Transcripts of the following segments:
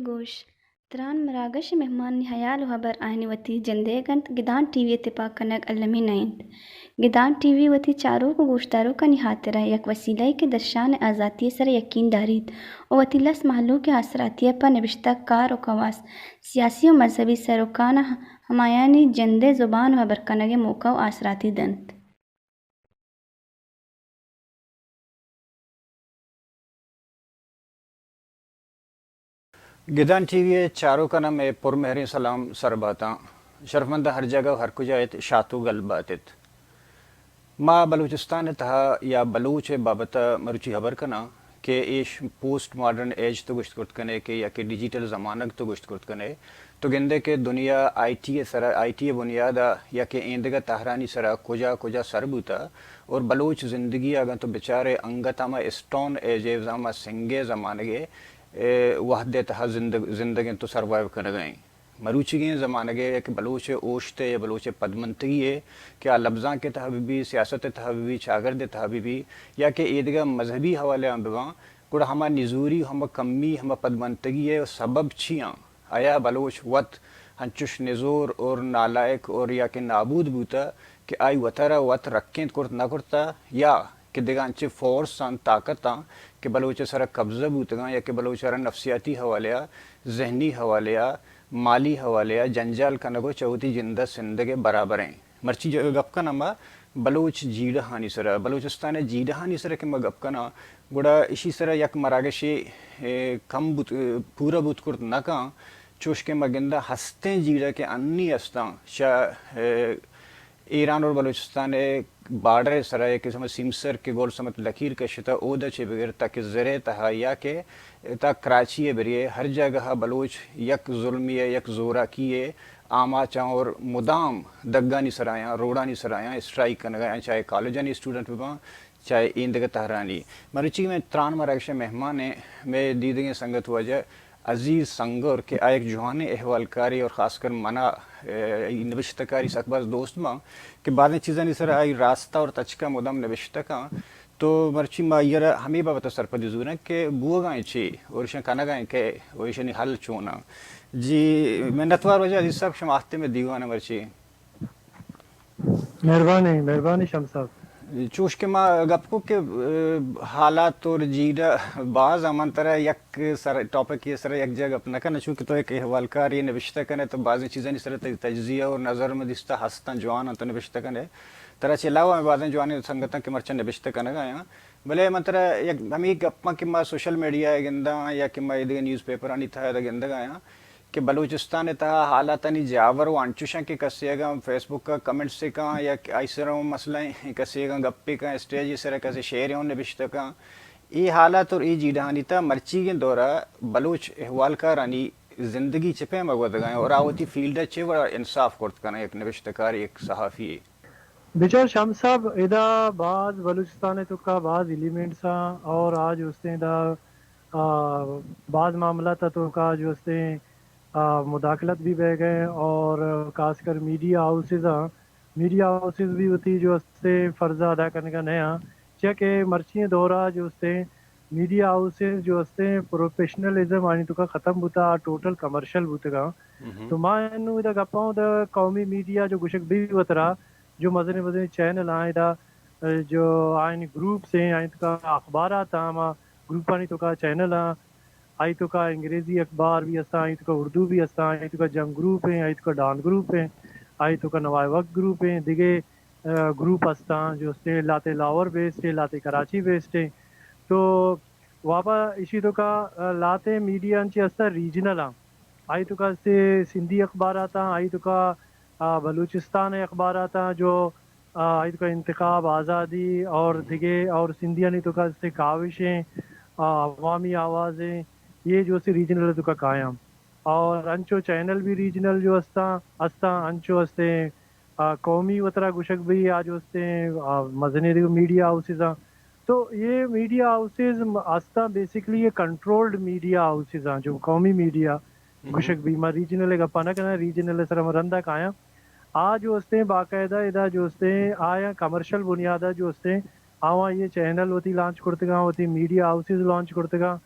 گوش، تران مراگش ءِ مہمانانی ہیال ءُ ہبر آیانی وتی جندئیگ اَنت، گدان ٹی وی ءِ تپاک کنگ المی نہ اِنت۔ گدان ٹی وی وتی چاروک ءُ گوشداروکانی ہاترا یک وسیلہ یے کہ درشان ءِ آزاتی ءِ سرا یکین داریت ءُ وتی لس مہلوک ءِ آسراتی ءَ پہ نبشتہ کار ءُ کواس، سیاسی ءُ مذہبی سروکاں ہمایانی جند ءِ زبان ءُ ہبر کنگ ءِ موقع ءُ آسراتی دنت۔ گدان ٹی وی ءِ چاروکاں مئے پرمہریں سلام سر باتاں۔ شرفمنداں ہر جاگہ ءُ ہر کجا ات، شات ءُ گل بات ات۔ ما بلوچستان ءِ تہا یا بلوچ ءِ بابت ءَ مروچی ہبر کناں کہ ایش پوسٹ ماڈرن ایج تو گوشت کرت کنے کہ یا کہ ڈیجیٹل زمانگ تو گوشت کرت کنے، تو گندے کہ دنیا آئی ٹی ءِ سرا، آئی ٹی ءِ بنیاد ءَ یا کہ ایندگہ تہرانی سرا کجا کجا سر بوتا اور بلوچ زندگی ءَ اگاں تو بچارے انگت ہما اسٹون ایج ءِ، ہما سنگ ءِ زمانگ ءِ، اے، وہد ءِ تہا زندگ، زندگ انت ءُ سروائیو کنگ ءَ ایں۔ مروچیگیں زمانگ ءَ یک بلوچ ءِ اوشت ءِ یا بلوچ ءِ پدمنتگی ءِ کہ آ لبزانک ءِ تہا بہ بی، سیاست ءِ تہا بہ بی، چاگرد ءِ تہا بہ بی یا کہ ایدگہ مذہبی حوالہ آں بہ باں، گڑا ہما نزوری، ہما کمی، ہما پدمنتگی ءِ سبب چی آں؟ آیا بلوچ وت انچش نزور اور نالائق اور یا کہ نابود بوتہ کہ آئی وتارا وت رکینت کرت نہ کرتہ، یا کہ دگہ انچیں فورس آں، طاقت آں کہ بلوچ ءِ سرا قبضہ بوتگاں یا کہ بلوچ ءَ را نفسیاتی حوالے ءَ، ذہنی حوالے ءَ، مالی حوالے ءَ جنجال کنگ ءُ چہ وتی جند ءَ سندگ ءِ برابر ایں۔ مرچی ج-، گپ کناں ما بلوچ جیڑہانی سرا، بلوچستان ءِ جیڑہانی سرا کہ ما گپ کناں، گڑا اشی سرا یک مراگشے، اے، کم بوت، اے، پورا بوت کرت نہ کن، چوش کہ ما گنداں ہستیں جیڑہ کہ انی استاں، شہ، اے، ایران اور بلوچستان ءِ بارڈر ءِ سرا یک قسم سیمسر کہ گول سمت لکیر کشتہ، اود ءَ چہ بگر تا کہ زر ءِ تہا یا کہ تا کراچی ءَ بری ءَ ہر جاگہ ءَ بلوچ یک ظلمی ءِ، یک زوراکی ءِ آماچ آں اور مدام دگانی سرایاں، روڈانی سرایاں اسٹرائیک کنگ ءَ آں، چاہے کالجانی اسٹوڈنٹ بہ باں، چاہے ایندگہ تہرانی۔ مروچی مئے تران مراگش ءِ مہمان ایں، مئے دیدگیں سنگت واجہ عزیز سنگور کہ آ یک جوانیں احوالکارے اور خاص کر منا، اے، نبشتہ کاری سک باز دوست باں کہ بازیں چیزانی سرا آئی راستہ اور تچکا مدام نبشتہ کن۔ تو مرچی ما آئی ءَ را ہمے بابت ءَ سرپدی زوراں کہ بوگا ایں چی اور ایشاں کنگا ایں کہ اور ایشانی حل چون آں۔ جی، منتوار واجہ عزیز صاحب، شما آتے مئے دیوان ءَ مرچی۔ مہربانی، مہربانی شمس صاحب۔ چوش کہ ما گپ کو کہ، اے، حالات اور جیڑہ باز آں، من ترا یک سر، ٹاپک ءِ سر یک جا گپ نہ کناں، چونکہ تو یک احوالکارے، نبشتہ کنے، تو بازیں چیزانی سر تئی تجزیہ اور نظر من دیستہ ہستاں، جوان انت، تو نبشتہ کنے۔ ترا چہ علاوہ ہمے بازیں جوانیں سنگتاں کہ مرچاں نبشتہ کنگا آں۔ بلے من ترا یک ہمے گپاں کہ ما سوشل میڈیا ءَ گنداں یا کہ ما ایدگہ نیوز پیپرانی تہا ادا گندگا آں کہ بلوچستان ءِ تہا حالاتانی جاور و انچوش انت کہ کسے اگاں فیس بک ءَ کمنٹس ءَ کن یا کہ آئی سر ءَ مسئلہ ایں، کسے اگاں گپے کن، اسٹیج ءِ سر ءَ کسے شعرے اوں نبشتہ کن، اے حالات اور اے جیڑہانی تہا مرچیگیں دور ءَ بلوچ احوالکارانی زندگی چہ پیم ءَ گوزگا ایں اور آ وتی فیلڈ ءَ چہ وڑا انصاف کرت کناں یک نبشتہ کارے، یک صحافی یے؟ بچار شمس صاحب، ادا باز بلوچستان ءِ توکا باز ایلیمنٹس آں اور آ جو استیں دا، آ، باز معاملات ءِ توکا جو استیں، آ، مداخلت بھی بہ گئے اور خاص کر میڈیا ہاؤسز آں، میڈیا ہاؤسز بھی وتی جو استیں فرض ادا کنگا نہ آں، چیا کہ مرچی دورا جو استیں میڈیا ہاؤسز جو استیں پروفیشنلزم آنی توکا ختم بوتا، ٹوٹل کمرشل بوتگاں۔ تو ما انو ادا گپاں دا قومی میڈیا جو گشگ بھی وترا جو مزنیں مزنیں چینل آں ادا، جو آئین گروپس ہیں، آئین توکا اخبارات آں، ہما گروپانی توکا چینل آں، آئی توکا انگریزی اخبار بھی ہستاں، آئی توکا اردو بھی ہستاں، آئی توکا جنگ گروپ ہیں، آئی توکا ڈان گروپ ہیں، آئی توکا نوائے وقت گروپ ہیں، دگہ، آ، گروپ ہستاں جو استیں لاتے لاہور بیسڈ ہیں، لاتے کراچی بیسڈ ہیں۔ تو وابا اشی توکا، آ، لاتے میڈیا انچی ہستاں ریجنل آں۔ آئی توکا سے سندھی اخبارات آں، آئی توکا آ، بلوچستان ءِ اخباراتاں جو، آ، آئی توکا انتخاب، آزادی اور دگہ اور سندھیانی توکا استے کاوشیں، آ، عوامی آوازیں، یہ جو استے ریجنل توکا کایاں۔ اور انچو چینل بھی ریجنل جو استاں، استاں، انچو استے، آ، قومی وترا گوشگ بھی آ جو استے، آ، مزنیں دگہ میڈیا ہاؤسز آں۔ تو یہ میڈیا ہاؤسز استاں، بیسیکلی یہ کنٹرولڈ میڈیا ہاؤسز آں، جو قومی میڈیا گوشگ بھی، ما ریجنل ءِ گپا نہ کناں، ریجنل ءِ سرا ما رندا کایاں۔ آ جو استیں باقاعدہ ادا جو استیں آیاں کمرشل بنیادا جو استیں آواں یہ چینل وتی لانچ کرتگاں، وتی میڈیا ہاؤسز لانچ کرتگاں۔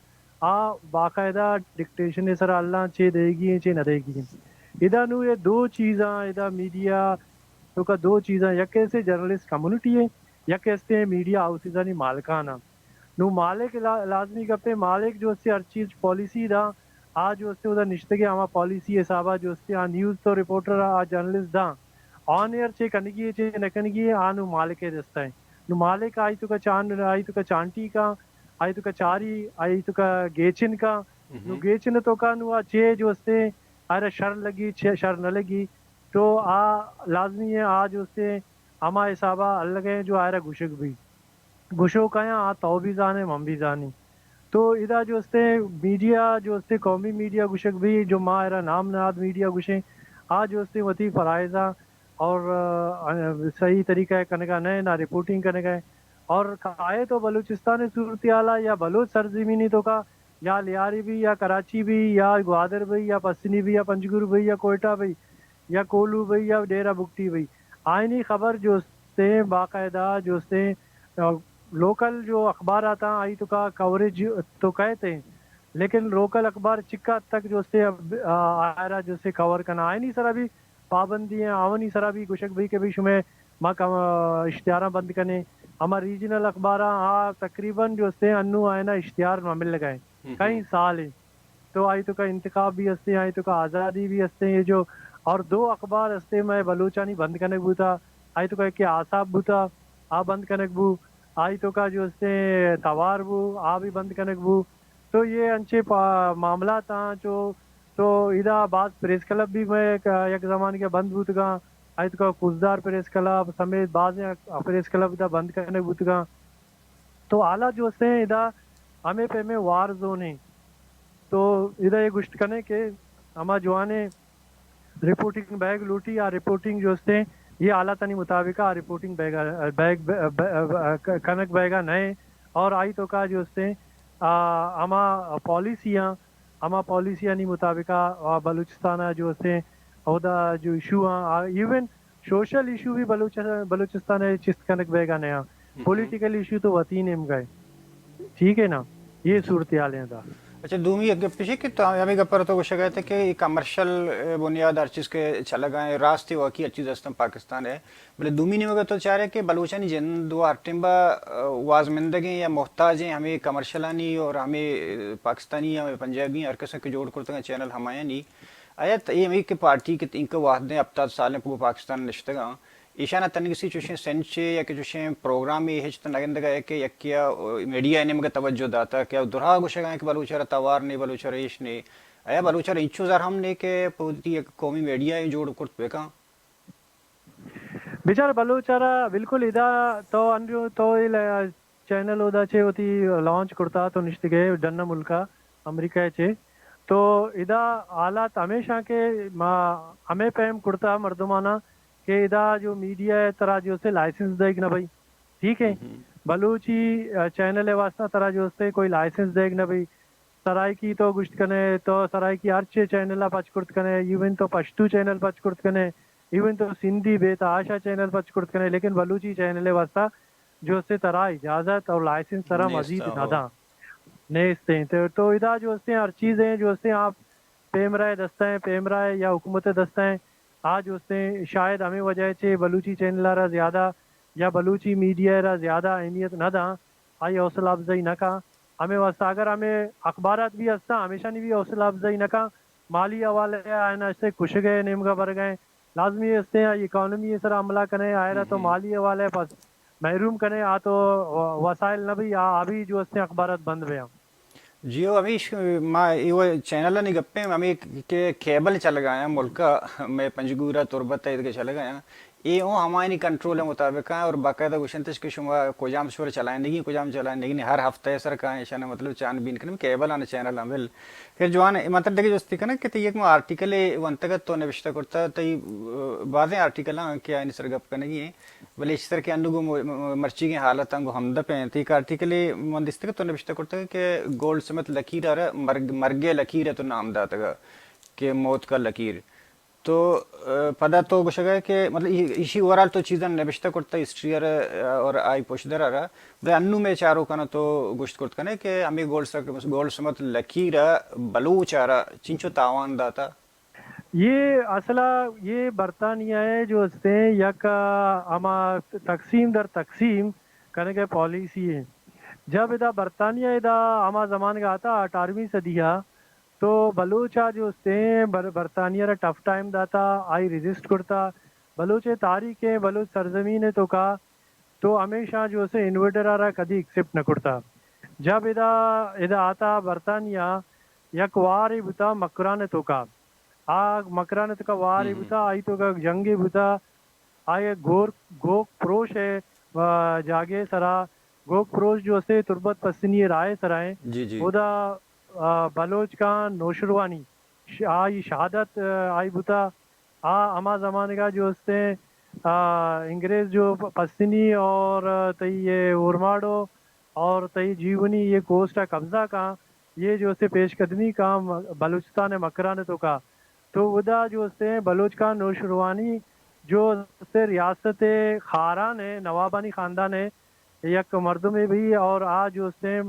آ باقاعدہ ڈکٹیشن ءِ سرا اللہ چے دئیگی ایں، چے نہ دئیگی ایں۔ ادا نوں یہ دو چیزاں، ادا میڈیا توکا دو چیزاں، یک ایسے جرنلسٹ کمیونٹی ایں، یک ایسے میڈیا ہاؤسزانی مالکان آں۔ نوں مالک لا-، لازمی گپے، مالک جو استے ہر چیز پالیسی دا، آ جو استے ادا نشتگے ہما پالیسی حسابا جو استے آ نیوز تو رپورٹر آ جرنلسٹ دا، آن ایئر چے کنگی ایں، چے نہ کنگی ایں، آ نوں مالک ءِ دستا ایں۔ نوں مالک آئی توکا چان-، آئی توکا چانٹی کا، آئی توکا چاری، آئی توکا گیچن کا۔ نوں گیچن توکا نوں آ چے جو استے آئرا شر لگی، چے شر نہ لگی، تو آ لازمی ایں آ جو استے ہما حسابا الگ ایں جو آئرا گوشگ بھی۔ گوشوکایاں آ تو بھی زانے، من بھی زانی۔ تو ادا جو استے میڈیا جو استے قومی میڈیا گوشگ بھی، جو ما آئرا نام نہاد میڈیا گوشیں، آ جو استے وتی فرائض آں اور، آ، صحیح طریقہ ءَ کنگا نہ، نہ رپورٹنگ کنگا۔ اور کائے تو بلوچستان ءِ صورتحالا یا بلوچ سرزمینی توکا یا لیاری بھی یا کراچی بھی یا گوادر بھی یا پسنی بھی یا پنجگور بھی یا کوئٹہ بھی یا کولو بھی یا ڈیرہ بگٹی بھی، آئینی خبر جو استیں باقاعدہ جو استیں، آ، لوکل جو اخبارات آں، آئی توکا کوریج تو کئیت ایں، لیکن لوکل اخبار چکا تک جو استیں، آ، آئرا جو استیں کور کنا، آئینی سرا بھی پابندی ایں، آوانی سرا بھی گوشگ بھی کہ بھئی شمے ما کم، آ، اشتہاراں بند کنیں۔ ہما ریجنل اخباراں آ تقریباً جو استیں انوں آئینا اشتہار نہ ملگا ایں۔ کئی سال ایں۔ تو آئی توکا انتخاب بھی استیں، آئی توکا آزادی بھی استیں، یہ جو اور دو اخبار استیں مئے بلوچانی بند کنگ بوتا، آئی توکا یکے آساپ بوتا، آ بند کنگ بو، آئی توکا جو استیں توار بو، آ بھی بند کنگ بو۔ تو یہ انچیں پا-، معاملات آں چو، تو ادا باز پریس کلب بھی مئے یک، یک زمانگے بند بوتگاں، آئی توکا خضدار پریس کلب سمیت بازیں پریس کلب ادا بند کنگ بوتگاں۔ تو حالات جو استیں ادا ہمے پیمیں وار زون ایں۔ تو ادا یہ گوشت کنیں کہ ہما جوانیں رپورٹنگ بیگ لوٹی، آ رپورٹنگ جو استیں یہ حالاتانی مطابق آ رپورٹنگ بیگ، بیگ، بیگ، کنگ بیگا نئے اور آئی توکا جو استیں، آ، ہما پالیسیاں، ہما پالیسیانی مطابق آ، آ بلوچستان جو استیں، اودا جو ایشو آں، آ، ایون سوشل ایشو بھی بلوچ-، بلوچستان ءَ چست کنگ بیگا نہ آں۔ پولیٹیکل ایشو تو وتی نیمگا ایں۔ ٹھیک ہے نا؟ یہ صورتحال ایں ادا۔ اچھا، دومی یک گپ اش کہ تو ہمے گپ ءَ تو گوشگ ءَ ئے کہ کمرشل بنیاد ہر چیز کہ چلگا ایں، راستی واقعی ہر چیز استاں پاکستان ءَ۔ بلے دومی نیمگ ءَ تو چارے کہ بلوچانی جند و ہر ٹیمبا، آ، وازمندگیں یا محتاجیں ہمے کمرشلانی اور ہمے، آ، پاکستانی، ہمے پنجابی، ہر کساں کہ جوڑ کرتگاں چینل ہمایانی۔ آیا ت-، اے ہمے کہ پارٹی کہ اینکہ وہدیں ہپتاد سالیں پہ پاکستان نشتگاں، ایشانا تنگسی چوشیں سنچے یا کہ چوشیں پروگرامے ہچ تہ نگندگا ئے کہ یکیا میڈیا ءِ نیمگا توجہ داتا کہ او درہا گوشگا ایں کہ بلوچ ءَ را توار نے، بلوچ ءَ را ایش نے۔ آیا بلوچ ءَ را انچو زر ہم نے کہ پہ وتی یک قومی میڈیا ایں جوڑ کرت بکاں؟ بچار بلوچ ءَ را بالکل ادا تو انجو تو اے ل-، چینل اودا چہ وتی لانچ کرتا تو نشتگے ڈن ملکا امریکہ چہ۔ تو ادا حالات ہمیشاں کہ ما ہمے پیم کرتا مردمانا کہ ادا جو میڈیا ءَ ترا جو سے لائسنس دیگ نہ بھئی۔ ٹھیک ہے؟ بلوچی، آ، چینل ءِ واسطہ ترا جو سے کوئی لائسنس دیگ نہ بھئی۔ سرائیکی تو گوشت کنے، تو سرائیکی ہرچے چینل ءَ پچ کرت کنے، ایون تو پشتو چینل پچ کرت کنے، ایون تو سندھی بے تحاشا چینل پچ کرت کنے، لیکن بلوچی چینل ءِ واسطہ جو سے ترا اجازت اور لائسنس ترا مزید نہ داں۔ نیست ایں۔ تو، تو ادا جو استیں ہر چیز ایں، جو استیں آپ پیمرا ءِ دستا ایں، پیمرا ءِ یا حکومت ءِ دستا ایں، آ جو استیں شاید ہمے وجہ ءَ چہ بلوچی چینل ءَ را زیادہ یا بلوچی میڈیا ءَ را زیادہ اہمیت نہ داں، آئی حوصلہ افزائی نہ کاں۔ ہمے واسطہ اگر ہمے اخبارات بھی ہستاں، ہمیشانی بھی حوصلہ افزائی نہ کاں، مالی حوالہ ءَ آیاں اسے کشگ ءِ نیمگا برگ ءَ ایں۔ لازمی استیں آئی اکانومی ءِ سرا حملہ کنے، آئرا تو مالی حوالہ ءَ پس محروم کنے، آ تو و-، وسائل نہ بھئی، آ، آ بھی جو استیں اخبارات بند بیاں۔ جی ہو، ہمیش ما اے وہ چینل ءِ گپیں، ہمیں کہ کیبل چلگا ہیں ملک ءَ، میں پنجگور ءَ، تربت ءَ، ادگہ چلگا ہیں۔ اے اوں ہمایانی کنٹرول ءِ مطابق ہیں اور باقاعدہ گوشنتش کہ شما کجام شور چلائیں نگی، کجام چلائیں نگی، ہر ہفتہ ءِ سر کا ایشان مطلب چان بین کنم کیبل آن چینل ہم بل۔ پھر جوان، من تر دگہ جستی کنگ کہ تئی یک ما آرٹیکل ءِ ونتگ ات، تو نبشتہ کرتا، تئی، ا، بازیں آرٹیکل ہیں کہ آیانی سر گپ کنگی ہیں۔ بلے ایشی سر کہ انو گوں م-، م-، مرچیگیں حالتاں گوں ہمدپ انت۔ یک آرٹیکلے من دیستگ تو نبشتہ کرتگ کہ گولڈ سمتھ لکیر ءَ را مرگ، مرگ ءِ لکیر ءَ تو نام داتگ کہ موت کا لکیر۔ تو، ا، پدا تو گوشگ ءَ کہ مطلب ای-، ایشی اوورال تو چیزاں نبشتہ کرتگ، ہسٹری ءَ را، ا، اور آئی پشدر ءَ را۔ بلے انو مئے چاروکاں تو گوشت کرت کنے کہ ہمیں گولڈ سک-، گولڈ سمتھ لکیر ءَ بلوچ ءَ را چنچو تاوان داتا۔ یہ اصل ءَ یہ برطانیہ ءِ جو استیں یک، آ، ہما تقسیم در تقسیم کنگ ءِ پالیسی ہے۔ جب ادا برطانیہ ادا ہما زمانگ ءَ آتا اٹھارہویں صدی ءَ، تو بلوچ ءَ جو استیں بر-، برطانیہ را ٹف ٹائم داتا، آئی ریزسٹ کرتا۔ بلوچ ءِ تاریخ ءَ، بلوچ سرزمین ءِ توکا تو ہمیشہ جو اسے انویڈر ءَ را کدی ایکسپٹ نہ کرتا۔ جب ادا، ادا آتا برطانیہ، یک وارے بوتا مکران ءِ توکا۔ آ مکران ءِ توکا وارے بوتا، آئی توکا جنگے بوتا۔ آئی گور-، گوک پروش ءِ، آ، جاگے سرا، گوک پروش جو اسے تربت پسنی ءِ راہ ءِ سرا ہیں۔ جی، جی۔ اودا، آ، بلوچ خان نوشروانی، ش-، آئی شہادت، آ، آئی بوتا۔ آ ہما زمانگا جو استیں، آ، انگریز جو پ-، پسنی اور، آ، تئی یہ اورماڑو اور تئی جیونی یہ کوسٹ ءَ قبضہ کاں، یہ جو استیں پیش قدمی کاں م-، بلوچستان ءِ مکران ءِ توکا۔ تو ادا جو استیں بلوچ خان نوشروانی جو استیں ریاست ءِ خاران ءِ نوابانی خاندان ءِ یک مردمے بھی اور آ جو استیں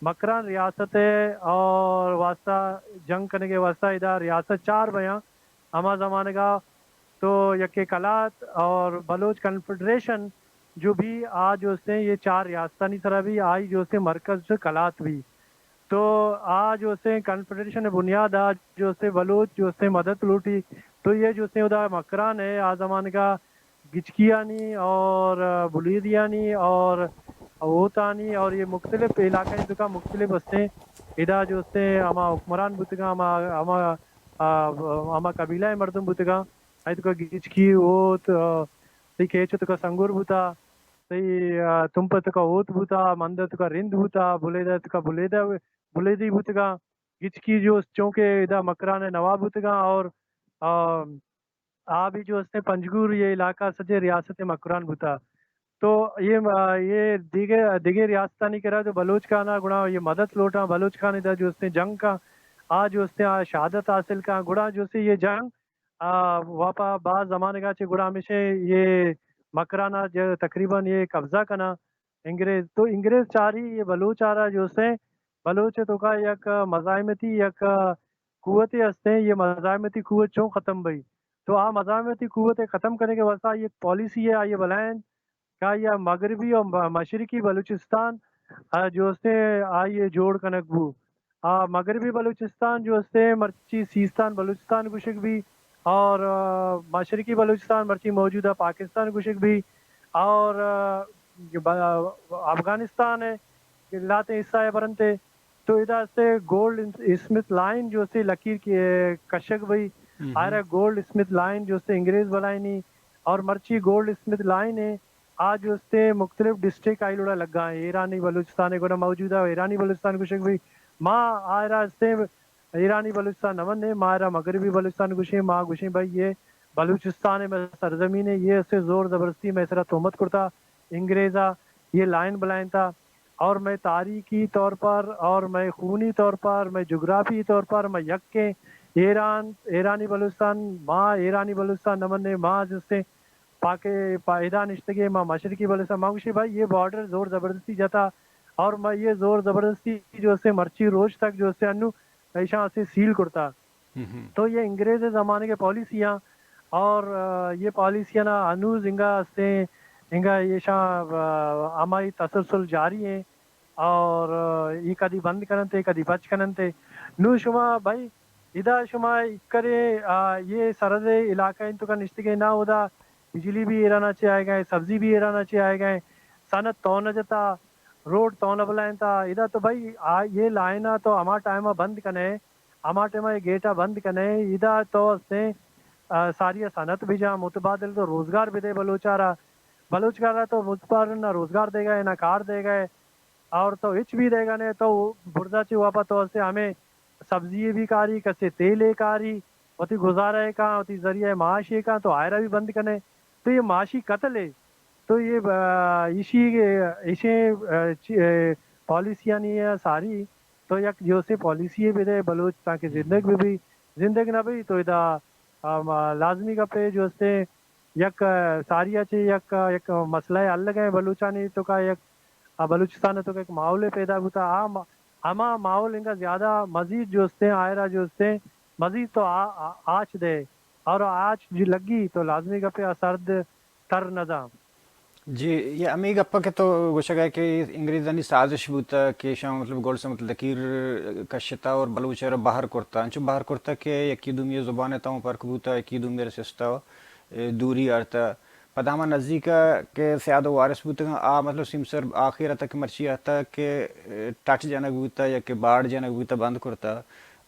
مکران ریاست ءِ اور واسطہ جنگ کنگ ءِ واسطہ ادا ریاست چار بیاں۔ ہما زمانگا تو یکے قلات اور بلوچ کنفیڈریشن جو بھی آ جو استیں یہ چار ریاستانی سرا بھی آئی جو استیں مرکز قلات بھی۔ تو آ جو استیں کنفیڈریشن بنیاد آ جو استیں بلوچ جو استیں مدد لوٹی۔ تو یہ جو استیں ادا مکران ءِ آ زمانگا گچکیانی اور بلیدیانی اور اوتانی اور یہ مختلف علاقہ ہیں، تو کا مختلف ہستیں۔ ادا جو ہستیں ہما حکمران بوتگاں، ہما، ہما، آ، ہما قبیلہ ءِ مردم بوتگاں۔ آئی تو کا گچکی، اوت، آ، تئی کیچ تو کا سنگور بوتا، تئی، آ، تمپ تو کا اوت بوتا، مند تو کا رند بوتا، بلیدہ تو کا بلیدہ، بلیدی بوتگاں۔ گچکی جو چونکہ ادا مکران ءِ نواب بوتگاں اور، آ، آ بھی جو استیں پنجگور یہ علاقہ سجے ریاست مکران بوتا۔ تو یہ، آ، یہ دیگہ، دیگہ ریاستانی کرا جو بلوچ خان ءَ گڑا یہ مدد لوٹاں، بلوچ خان ادا جو استیں جنگ کا، آ جو استیں آ شہادت حاصل کا، گڑا جو استیں یہ جنگ، آ، واپا بعض زمانگا چہ گڑا ہمیشہ یہ مکران ءَ جو تقریباً یہ قبضہ کنا انگریز۔ تو انگریز چاری یہ بلوچ ءَ را جو استیں بلوچ ءِ توکا یک مزاحمتی یک قوتے ہستیں، یہ مزاحمتی قوت چون ختم بئی؟ تو آ مزاحمتی قوت ءِ ختم کنگ ءِ واسطہ آئی یک پالیسی ہے، آئی بلائن کہ آئی مغربی اور م-، مشرقی بلوچستان، آ، جو استیں آئی جوڑ کنگ بو۔ آ، مغربی بلوچستان جو استیں مرچی سیستان بلوچستان گوشگ بی اور، آ، مشرقی بلوچستان مرچی موجودہ پاکستان گوشگ بی اور، آ، ب-، افغانستان ہے لاتیں حصہ ءَ برنتے۔ تو ادا استے گولڈ اسمتھ لائن جو استے لکیر کے کشگ بئی، آئرا گولڈ اسمتھ لائن جو استے انگریز بلائنی اور مرچی گولڈ اسمتھ لائن ہے، آ جو استے مختلف ڈسٹرکٹ آئی لوڑا لگا ہیں۔ ایرانی بلوچستان ہے، گونا موجودہ ایرانی بلوچستان گوشگ بئی۔ ما آئرا استے ایرانی بلوچستان نہ منیں، ما آئرا مغربی بلوچستان گوشیں، ما گوشیں بھئی یہ بلوچستان ہے، مئے سرزمین ہے، یہ استے زور زبردستی مئے سرا تہمت کرتا انگریزا، یہ لائن بلائنتا۔ اور مئے تاریخی طور پر اور مئے خونی طور پر، مئے جغرافی طور پر مئے یکیں ایران، ایرانی بلوچستان، ما ایرانی بلوچستان نہ منیں، ما جستے پاک پا-، ادا نشتگیں، ما مشرقی بلوچستان۔ ما گوشی بھائی یہ بارڈر زور زبردستی جتا اور ما یہ زور زبردستی جو استے مرچی روچ تک جو استے انو ایشاں استے سیل کرتا۔ تو یہ انگریز زمانے کے پالیسیاں اور، آ، یہ پالیسیاں نا انوز انگا استے، انگا ایشاں، آ، ہمائی تسلسل جاری ہیں اور، آ، یہ کدی بند کننتے، کدی بچ کننتے۔ نو شما بھائی ادا شما کرے، آ، یہ سرحد علاقہ انتو کا نشتگے نا، ادا بجلی بھی ایرانا چے آئے گئے، سبزی بھی ایرانا چے آئے گئے، صنعت تو نہ جتا، روڈ تو نہ بلائیں تا، ادا تو بھائی آ، یہ لائن تو ہما ٹائم بند کنے، ہما ٹائم یہ گیٹ بند کنے، ادا تو استیں، آ، ساری صنعت بجا، متبادل تو روزگار بدے بلوچارا، بلوچارا تو متبادل نہ روزگار دے گئے، نہ کار دے گئے، اور تو ہچ بھی دے گا نہیں، تو برزا چی واپا تو استیں ہمیں سبزی بھی کاری، کسے تیل کاری، وتی گزارہ کاں، وتی ذریعہ معاش کاں، تو آئرا بھی بند کنے۔ تو یہ معاشی قتل ہے۔ تو یہ، آ، اسی، اسی، آ، چی-، آ، پالیسی یعنی یہ ساری تو یک جو سے پالیسی بدے بلوچ تاکہ زندگ بھی، بھی زندگ نہ بھی تو ادا، آ، ما-، لازمی گپے جو سے یک، آ، ساری چی یک، آ، یک مسئلہ حل گئے بلوچانی تو کا یک، آ، بلوچستان تو کا یک ماحول پیدا بوتا۔ آ ما-، ہما ماحول انگا زیادہ مزید جو سے آئرا جو سے مزید تو آ-، آ-، آچ دے اور آچ جو لگی تو لازمی گپے آ سرد تر نہ دا۔ جی، یہ ہمیں گپا کہ تو گوشگ ہے کہ انگریزانی سازش بوتا کہ شاہ مطلب گولڈ سمت لکیر کشتا اور بلوچ را بہر کرتا، انچو بہر کرتا کہ یکی دومی زبان تا فرق بوتا، یکی دومی سستا، اے، دوری آرتا۔ پدا ہما نزیکا کہ سیاد و وارث بوتگاں، آ مطلب سیمسر آخر تک مرچی آتا کہ، اے، ٹچ جنگ بوتا یا کہ باڑ جنگ بوتا بند کرتا۔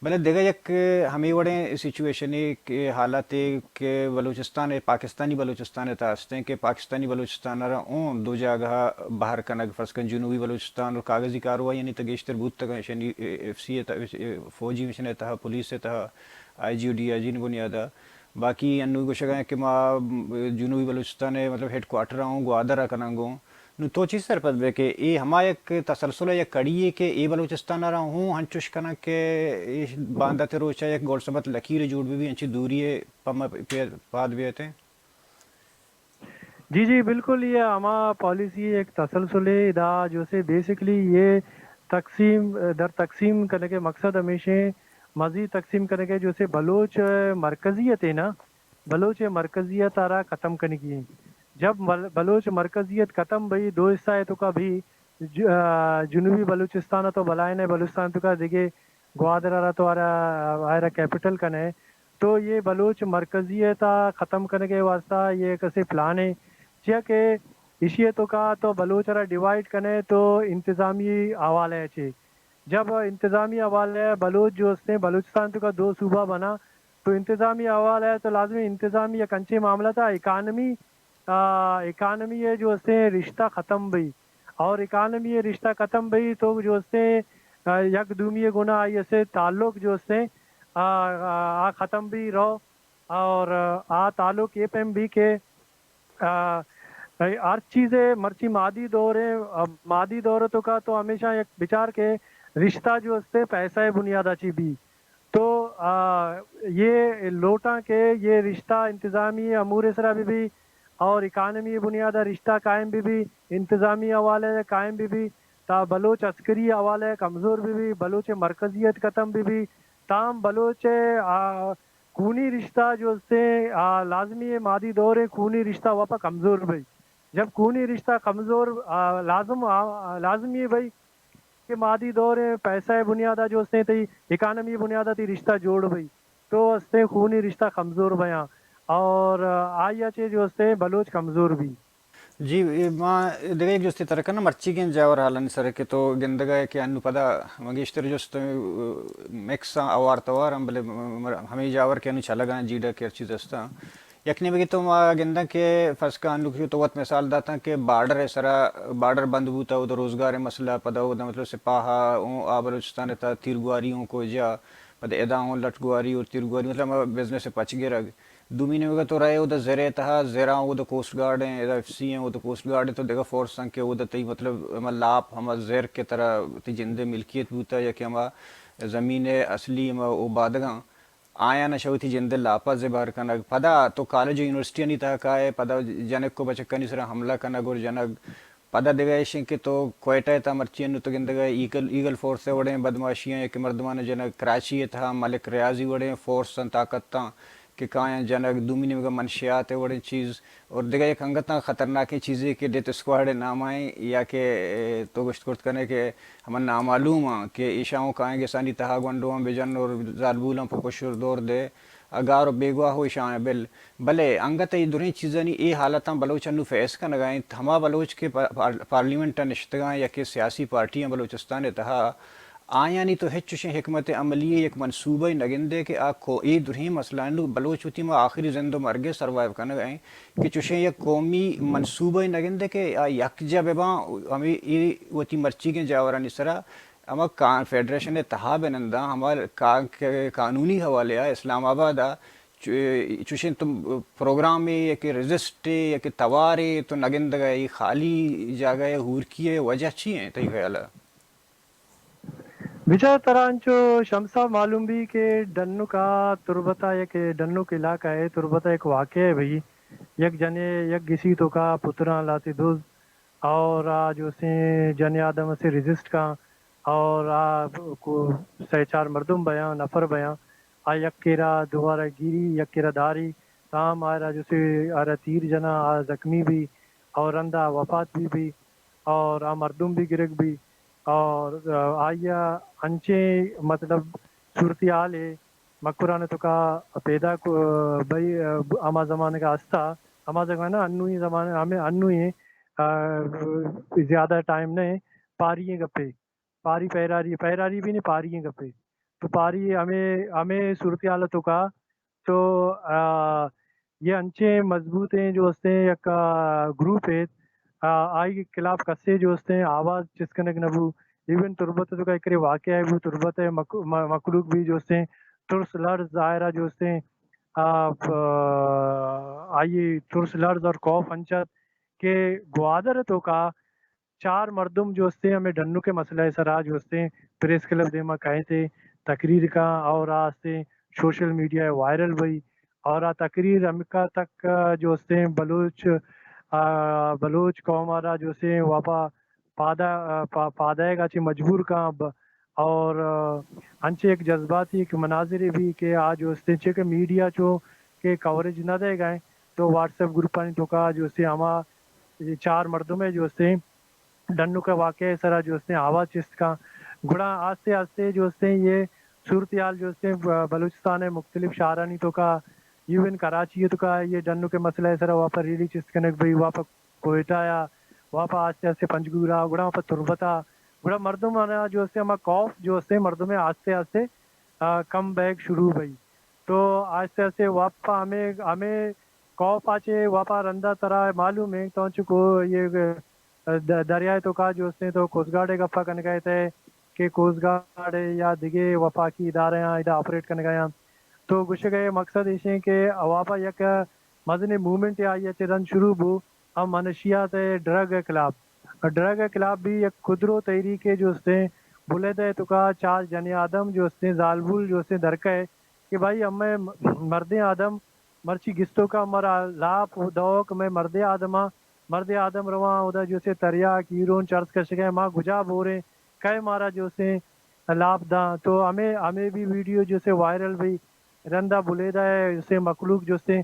بلے دگہ یک ہمے وڑیں سچویشنے کہ حالاتے کہ بلوچستان ء پاکستانی بلوچستان ء تہا استیں کہ پاکستانی بلوچستان ء را اوں دو جاگہ ء بہر کنگ، فرض کن جنوبی بلوچستان ء کاغذی کاروائیانی تہ گیشتر بوتگ، ایشانی ایف سی ء تہ، فوجی مشن ء تہا، پولیس ء تہا، آئی جی و ڈی آئی جی نی بنیاد ء۔ باقی انو گوشگ ء کہ ما جنوبی بلوچستان ء مطلب ہیڈ کوارٹر ء اوں گوادر ء کننگ اوں۔ نوں تو چی سرپد بئے کہ اے ہما یک تسلسل ء یک کڑی یے کہ اے بلوچستان ء را ہوں ہنچوش کناں کہ اے باندات ء روچ ء یک گولڈ سمت لکیر جوڑ بہ بی، انچی دوری ء پہ ما پہ-، پاد بیت ایں؟ جی، جی، بالکل، یہ ہما پالیسی یک تسلسل ہے، ادا جو سے بیسکلی یہ تقسیم در تقسیم کنگ ء مقصد ہمیش ہیں، مزید تقسیم کنگ ء جو سے بلوچ مرکزیت ہے نا، بلوچ مرکزیت آرا ختم کنگی ہیں۔ جب مل-، بلوچ مرکزیت ختم بئی، دو حصہ ہے تو کا بھی ج-، آ، جنوبی بلوچستان تو بلائن ہے، بلوچستان تو کا دیگه گوادر آرا تو آرا، آ، آرا کیپٹل کنے۔ تو یہ بلوچ مرکزیت ختم کنگے واسطہ یہ کسے پلان ہے۔ چیا کہ اشی تو کا تو بلوچ آرا ڈیوائیڈ کنے تو انتظامی حوالے چے۔ جب انتظامی حوالے بلوچ جو ہستے ہیں، بلوچستان تو کا دو صوبہ بنا، تو انتظامی حوالے تو لازمی انتظامی یک انچے معاملہ تھا، اکانومی، آ، اکانومی ہے جو ہستے ہیں رشتہ ختم بئی، اور اکانومی ہے رشتہ ختم بئی تو جو ہستے ہیں، آ، یک دومی گنا آئی سے تعلق جو ہستے ہیں، آ، آ، آ ختم بئی رو، اور آ تعلق یہ پیم بئی کہ آ، ہر چیز مرچی مادی دور ہے، آ، مادی دور تو کا تو ہمیشہ یک بچار کے رشتہ جو ہستے پیسہ بنیاد چی بی۔ تو، آ، یہ لوٹاں کہ یہ رشتہ انتظامی امور سرا بہ بی اور اکانومی بنیاد رشتہ قائم بہ بی، انتظامی حوالے قائم بہ بی، تا بلوچ عسکری حوالے کمزور بہ بی، بلوچ مرکزیت ختم بہ بی، تام بلوچ، آ، خونی رشتہ جو ہستے، آ، لازمی ہے، مادی دور ہے، خونی رشتہ واپا کمزور بھئی۔ جب خونی رشتہ کمزور، آ، لازم، آ، لازمی ہے بھئی کہ مادی دور ہے، پیسہ ہے بنیادہ جو ہستے تئی اکانومی بنیادہ تئی رشتہ جوڑ بھئی، تو ہستے خونی رشتہ کمزور بھیاں اور، آ، آئی اچے جو ہستے بلوچ کمزور بھی۔ جی، اے ما دگہ یک جستے ترا کناں، مرچیگیں جاور حالانی سر کہ تو گندگ ء کہ انو پدا ما گیشتر جست، ء، مکس آں، اوار توار آں، بلے م-، م-، ہمے جاور کہ انو چلگ آں، جیڈا کہ ہر چیز است آں۔ یک نیمگے تو ما گنداں کہ فرض کن انو کہ تو وت مثال داتاں کہ بارڈر ء سرا، بارڈر بند بوتا، اودا روزگار ء مسئلہ، پدا اودا مطلب سپاہ ء اوں آ بلوچستان ء تہا تیرگواری اوں کو جا، پدا ادا اوں لٹ گواری اور تیرگواری، مطلب ہما بزنس ء پچ گرگ۔ دومی نیمگ ء تو رئے اودا زر ء تہا، زر آں اودا کوسٹ گارڈ ایں، ادا ایف سی ایں، اودا کوسٹ گارڈ ایں، تو دگہ فورس اں کہ اودا تئی مطلب ہما لاپ، ہما زر کہ ترا تئی جند ء ملکیت بوتا یا کہ ہما زمین ء اصلی ہما او بادگاں، آیاں شہ وتی جند ء لاپ ء زبہر کنگ۔ پدا تو کالج و یونیورسٹیانی تہا کائے، پدا جنک و بچکانی سرا حملہ کنگ اور جنگ۔ پدا دگہ ایش انت کہ تو کوئٹہ ء تہا مرچی انو تو گندگ ء ایگل، ایگل فورس ء وڑیں بدمعاشیاں یا کہ مردماں جنگ، کراچی ء تہا ملک ریاضی وڑیں فورس آں، طاقت آں کہ کایاں جنگ، دومی نیمگ ء منشیات ء وڑیں چیز، اور دگہ یک انگتاں خطرناکیں چیزے کہ ڈیتھ اسکواڈ ء نام ء یا کہ، اے، تو گوشت کرت کنے کہ ہمن نامعلوم آں کہ ایشاں اوں کائیں گسانی تہا گونڈواں بجن اور زالبولاں پہ پشور دور دے۔ گار و بیگواہ و اشاں بل۔ بلے انگت اے دریں چیزانی اے حالتاں بلوچ انو فیس کنگا انت۔ ہما بلوچ کہ پا-، پار-، پارلیمنٹ ء نشتگاں یا کہ سیاسی پارٹیاں بلوچستان ء تہا، آیانی تو ہچ چشیں حکمت عملی ء یک منصوبہ ء نہ گندے کہ آ کو-، اے درہیں مسئلہ انو بلوچ وتی ما آخری زند و مرگ ء سروائیو کنگا انت کہ چشیں یک قومی منصوبہ ء نہ گندے کہ آ یکجا بہ باں، ہمے اے وتی مرچیگیں جاورانی سرا ہما کان-، فیڈریشن ء تہا بہ ننداں، ہما کا-، قانونی حوالے ء اسلام آباد ء چ-، چوشیں تو پروگرامے یا کہ رجسٹرے یا کہ توارے تو نہ گندگ ء، اے خالی جاگہ ء ہورکی ء وجہ چی انت تئی خیال ء؟ بچار ترا انچو شمس صاحب معلوم بی کہ ڈنک ء تربت ء یک ڈنک علاقہ ء تربت ء یک واقعہ بی، یک جنے یک گسی توکا پتراں لاتے دز اور آ جو سے جن آدم سے رجسٹ کاں اور آ کو سہ چار مردم بیاں، نفر بیاں، آ یک کرا دوبارہ گیری، یک کرا داری، تام آئرا جو سے آئرا تیر جنا، آ زخمی بی اور رندا وفات بی بی اور آ مردم بی گرگ بی اور آئیا انچیں مطلب صورتحال ہے مکران توکا پیدا کو بھئی ہما زمانگا ہستا، ہما زمانہ انوی زمانہ ہمیں انوی آ، زیادہ ٹائم نہ ایں، پاری ایں گپے، پاری پیراری، پیراری بھی نہیں، پاری ایں گپے۔ تو پاری ہمیں، ہمیں صورتحال توکا، تو، آ، یہ انچیں مضبوط ایں جو ہستے یک، آ، گروپ ہے، آ، آئی کے خلاف کسے جو ہستے آواز چست کنگ نہ بو۔ ایون تربت توکا ایک واقعہ ہے، وہ تربت ہے، مک-، م-، مخلوق بھی جو ہستے ترس لرز ظاہرہ جو ہستے، آ، پ-، آئی ترس لرز اور خوف انچت کہ گوادر توکا چار مردم جو ہستے ہمیں ڈنو کے مسئلہ سرا جو ہستے پریس کلب دیما کہتے تقریر کا اور آستے سوشل میڈیا وائرل بئی اور آ تقریر امریکہ تک جو ہستے بلوچ، آ، بلوچ قوم آرا جو ہستے واپا پادا، آ، پا-، پادائے گا چی مجبور کا ب-، اور، آ، انچے ایک جذباتی ایک مناظرے بھی کہ آ جو ہستے چے کہ میڈیا چو کہ کوریج نہ دے گئے تو واٹس ایپ گروپانی توکا جو ہستے ہما یہ چار مردم ہے جو ہستے ڈنوک ء واقعہ ء سرا جو استیں آواز چست کاں، گڑا آستے آستے جو استیں یہ صورتحال جو استیں ب-، بلوچستان ء مختلف شہرانی توکا، ایون کراچی ء توکا یہ ڈنوک ء مسئلہ ء سرا واپا ریلی چست کنگ بئی، واپا کوئٹہ ء، واپا آستے آستے پنجگور ء، گڑا واپا تربت ء، گڑا مردم آنا جو استیں ہما خوف جو استیں مردم ء آستے آستے، آ، کم بیک شروع بئی۔ تو آستے آستے واپا ہمیں، ہمیں خوف آ چے واپا رندا ترا معلوم ہے تو انچو کو یہ د-، دریائے توکا جو استیں تو کوسٹ گارڈ ء گپا کنگا تے کہ کوسٹ گارڈ ء یا دگہ وفاقی ادارہ آں ادا آپریٹ کنگا آں۔ تو گوشگ ء مقصد ایش ہیں کہ واپا یک مزنیں موومنٹ آئی ء چہ رند شروع بو، ہم منشیات ء ڈرگ ء خلاف۔ ڈرگ ء خلاف بھی یک کدرو تحریک ء جو استیں بلیدہ ء توکا چار جنی آدم جو استیں زالبول جو استیں درکہ کہ بھائی ہمے مردیں آدم مرچی گستوکا مارا لاپ و دوک مئے مردیں آدماں، مردیں آدم رواں اودا جو سے تریاک، ہیرون، چرس کشگئے، ما گجا بوریں، کئے مارا جو سے لاپ داں۔ تو ہمے، ہمے بھی ویڈیو جو سے وائرل بھی رندا بلیدہ ہے، جو سے مخلوق جو سے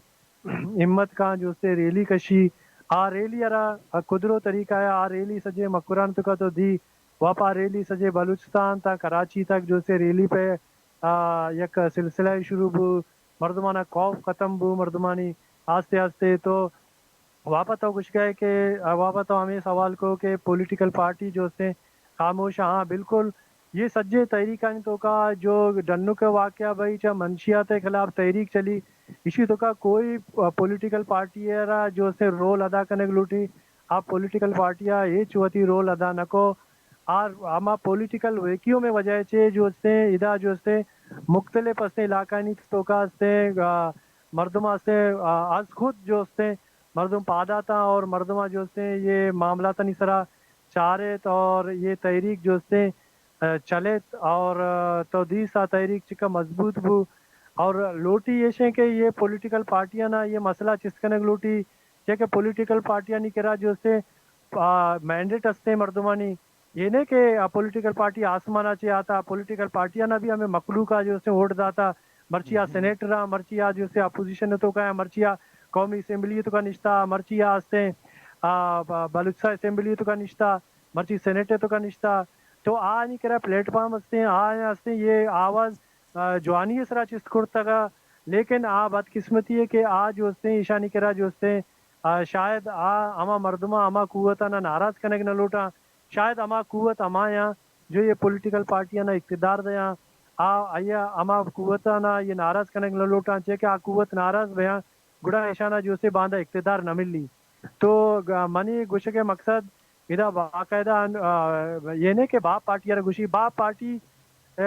ہمت کاں جو سے ریلی کشی، آ ریلی ارا کدرو طریقہ ہے، آ ریلی سجے مکران توکا تو دی، واپا ریلی سجے بلوچستان تا کراچی تک جو سے ریلی پہ آ، یک سلسلہ شروع بو، مردمانا خوف ختم بو، مردمانی آستے آستے تو واپا تو گشگئے کہ، آ، واپا تو ہمیں سوال کو کہ پولیٹیکل پارٹی جو استیں خاموش، ہاں بالکل یہ سجے تحریکانی توکا جو ڈنک واقعہ بھئی چا منشیات خلاف تحریک چلی، اسی توکا کوئی، آ، پولیٹیکل پارٹی ہے را جو استیں رول ادا کنگ لوٹی، آ پولیٹیکل پارٹی آ ہیچ وتی رول ادا نکو، آ ہما پولیٹیکل ویکیوم ء وجہ چے جو استیں، ادا جو استیں، مختلف استیں علاقانی توکا استیں، آ، مردم استیں، آ، از خود جو استیں، مردم پاداتاں اور مردم جو استیں، یہ معاملاتانی سرا چارت اور یہ تحریک جو استیں، آ، چلت اور، آ، تو دیسا تحریک چکا مضبوط بو اور لوٹی یہ شیں کہ یہ پولیٹیکل پارٹیاں نا یہ مسئلہ چست کنگ لوٹی، چے کہ پولیٹیکل پارٹیانی کرا جو استیں، آ، مینڈیٹ استیں مردمانی، یہ نہیں کہ آ پولیٹیکل پارٹی آسمان آ چے آتا، پولیٹیکل پارٹیاں نا بھی ہمیں مخلوق آ جو استیں ووٹ داتا، مرچی آ سینیٹر آ، مرچی آ جو استیں اپوزیشن توکا، مرچی آ قومی اسمبلی توکا نشتا، مرچی آ استیں، آ، ب-، بلوچستان اسمبلی توکا نشتا، مرچی سینیٹ توکا نشتا، تو آنی کرا پلیٹ فارم استیں، آ استیں، یہ آواز، آ، جوانی سرا چست کرتگا، لیکن آ بدقسمتی ہے کہ آ جو استیں ایشانی کرا جو استیں، آ، شاید آ ہما مردماں ہما قوت ءَ نہ ناراض کنگ نہ لوٹاں، شاید ہما قوت ہمایاں جو یہ پولیٹیکل پارٹیاں نہ اقتدار دیاں، آ، آیا ہما قوت ءَ نہ یہ ناراض کنگ نہ لوٹاں، چے کہ آ قوت ناراض بیاں، گڑا ایشاناں جو استیں باندا اقتدار نہ ملی۔ تو گ-، منی گوشگ ءِ مقصد ادا باقاعدہ ان-، آ، یہ نہیں کہ باپ پارٹی ءَ را گوشی، باپ پارٹی، آ،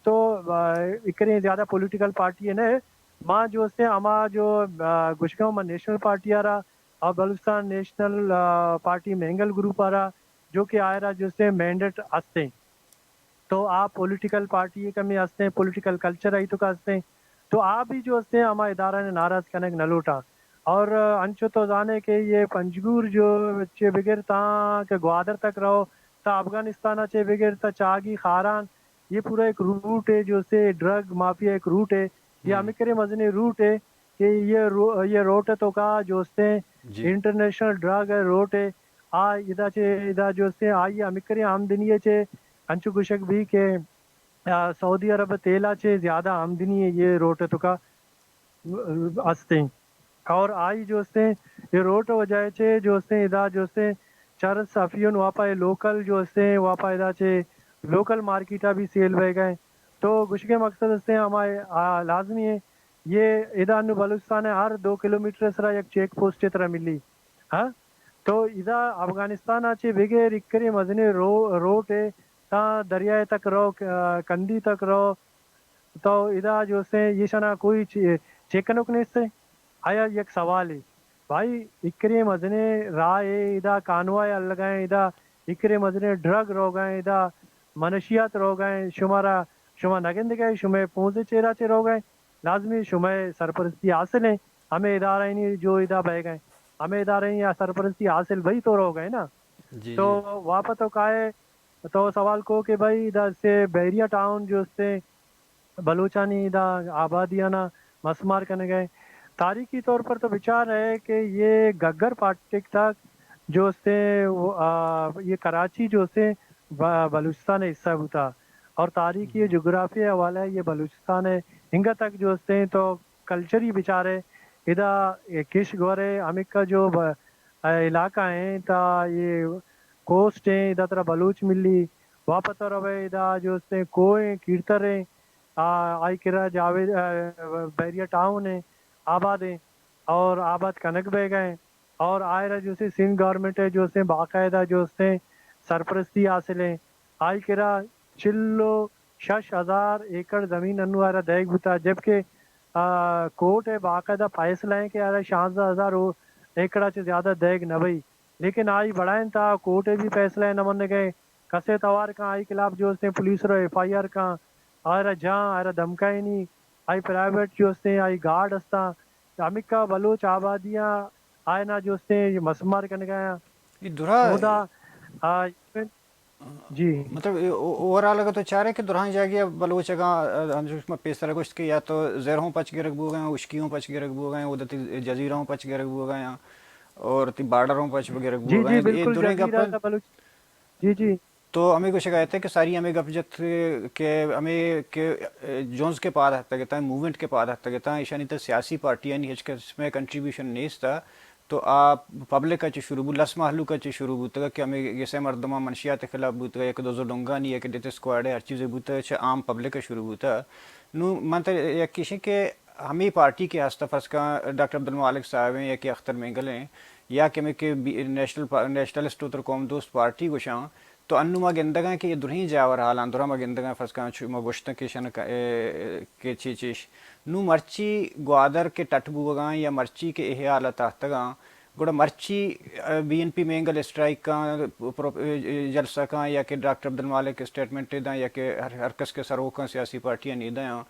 تو، آ، اکریں زیادہ پولیٹیکل پارٹی نہ، ما جو استیں ہما جو، آ، گوشگاں ما نیشنل پارٹی ءَ را اور بلوچستان نیشنل، آ، پارٹی مینگل گروپ ءَ را جو کہ آئرا جو استیں مینڈیٹ استیں۔ تو آ پولیٹیکل پارٹی ءِ کمی ہستیں، پولیٹیکل کلچر ءِ توکا ہستیں، تو آ بھی جو ہستیں ہما ادارہ نے ناراض کنگ نہ لوٹاں۔ اور انچو تو زانے کہ یہ پنجگور جو چے بگر تاں کہ گوادر تک رہو، تا افغانستان چے بگر تا چاگی خاران، یہ پورا ایک روٹ ہے جو سے ڈرگ مافیا ایک روٹ ہے۔ یہ ہمیں کرے مزنے روٹ ہے کہ یہ رو-، یہ روٹ ہے توکا جو ہستیں جی۔ انٹرنیشنل ڈرگ ہے روٹ ہے۔ آ ادا چے، ادا جو ہستیں آئی ہمیں کرے آمدنی ہے چے انچو گوشگ بھی کہ، آ، سعودی عرب تیلا چے زیادہ آمدنی ہے یہ روٹ توکا، آ، ہستیں۔ اور آئی جو ہستیں یہ روٹ وجہ چے جو ہستیں ادا جو ہستیں چرس افیون واپا یہ لوکل جو ہستیں واپا ادا چے لوکل مارکیٹا بھی سیل بہ گئے۔ تو گوشگے مقصد ہستیں ہما، آ، لازمی ہے یہ ادا انو بلوچستان ہے ہر دو کلومیٹر سرا یک چیک پوسٹ ترا ملی۔ ہاں؟ تو ادا افغانستان ءَ چہ بگر اکرے مزنیں رو-، روٹ ءَ تاں دریائے تک رو، ک-، کندی تک رو، تو ادا جو سے ایشانا کوئی چی-، چیک کنوک نیست ہے۔ آیا یک سوالے۔ بھائی، اکرے مزنیں راہ ءَ ادا کانوائے الگائیں، ادا اکرے مزنیں ڈرگ روگائیں، ادا منشیات روگائیں، شمارا، شما نگندگائے، شمے پونز چیرا چے روگائیں۔ لازمی شمئے سرپرستی حاصل ہیں، ہمیں ادارہ نہیں جو ادا بہ گئے، ہمیں ادارہ نہیں سرپرستی حاصل بھئی تو رو گئے نا۔ جی، تو جی۔ واپس تو کائے، تو سوال کو کہ بھئی ادا سے بحریہ ٹاؤن جو سے بلوچانی ادا آبادیانا مسمار کنگ ہے۔ تاریخی طور پر تو بچار ہے کہ یہ گگر پاٹک تک جو سے وہ، آ، یہ کراچی جو سے ب-، بلوچستان حصہ ہوتا۔ اور تاریخی جی۔ جغرافیہ حوالہ یہ بلوچستان ہے، انگا تک جو ہستیں تو کلچری بچارے، ادا کش گورے ہمکا جو ب-، علاقہ ہیں تا یہ کوسٹ ہیں، ادا ترا بلوچ ملی، واپس روے ادا جو ہستیں کوہ ہیں، کیرتر ہیں، آ، آئی کرا جاوید، آ، بحریہ ٹاؤن ہیں، آباد ہیں اور آباد کنگ بہ گئے ہیں۔ اور آئرا جو سے سندھ گورنمنٹ ہے جو سے باقاعدہ جو سے سرپرستی حاصل ہے۔ آئی کرا چل و شش ہزار ایکڑ زمین انو آئرا دیگ بوتا، جبکہ، آ، کورٹ ہے باقاعدہ فیصلہ ہے کہ آئرا شانزدہ ہزار او-، ایکڑا چے زیادہ دیگ نہ بئی۔ لیکن آئی بڑائیں تا کورٹ ہے بھی فیصلہ ہے نہ من گئے۔ کسے توار کن آئی خلاف جو سے پولیس رو ایف آئی آر کن، آئرا جان، آئرا دھمکائنی، آئی پرائیویٹ جو سے آئی گارڈ ہستا۔ ہمکا بلوچ آبادیاں آئینا جو سے مسمار کنگا۔ یہ درا اودا، آ، جی۔ مطلب، اے او-، اوورآل اگر تو چارے کہ درہاں جاگہ بلوچ اگاں، آ، ہم جو شما پیسر گوشت کہ یا تو زر ہوں پچ گرگ بوگا ہیں، اشکی ہوں پچ گرگ بوگا ہیں، اودا تی جزیرہ ہوں پچ گرگ بوگا ہیں، اور تی بارڈر ہوں پچ گرگ جی، بوگا جی، ہیں۔ اے بالکل، درہیں جزیرہ گپن۔ بلوچ-، جی، جی۔ تو ہمیں گوشگ آئے تھے کہ ساری ہمیں گپ جت کہ ہمیں کہ، اے، جونز کے پاد ہتگتاں، موومنٹ کے پاد ہتگتاں، ایشانی تہ سیاسی پارٹیانی ہچ قسم کنٹریبیوشن نیست۔ تو آ پبلک ء چہ شروع بوت، لس مہلوک ء چہ شروع بوتگ کہ ہمے گسے مردماں منشیات ء خلاف بوتگ، یک دز و ڈنگانی، یک ڈیتھ اسکواڈ ء ہر چیزے بوتگ، چہ عام پبلک ء شروع بوتگ۔ نوں من تہ یک ایشیں کہ ہمے پارٹی کہ ہست، فرض کن ڈاکٹر عبدالمالک صاحب ہیں یا کہ اختر مینگل ہیں یا کہ ہمے کہ بی-، نیشنل پا-، نیشنلسٹ و تر قوم دوست پارٹی گوشاں، تو انوں ما گندگاں کہ اے درہیں جاور حالاں، درا ما گندگاں، فرض کن چو ما گوشتن کہ شن ک-، اے، کہ چی چیش۔ نوں مرچی گوادر کہ ٹٹ بوگاں یا مرچی کہ اے حالت آتگاں، گڑا مرچی، اے، بی این پی مینگل اسٹرائک کاں، پرو-، اے، جلسہ کاں یا کہ ڈاکٹر عبدالمالک اسٹیٹمنٹ داں یا کہ ہر، ہر کس کہ سروکاں سیاسی پارٹیاں نیداں،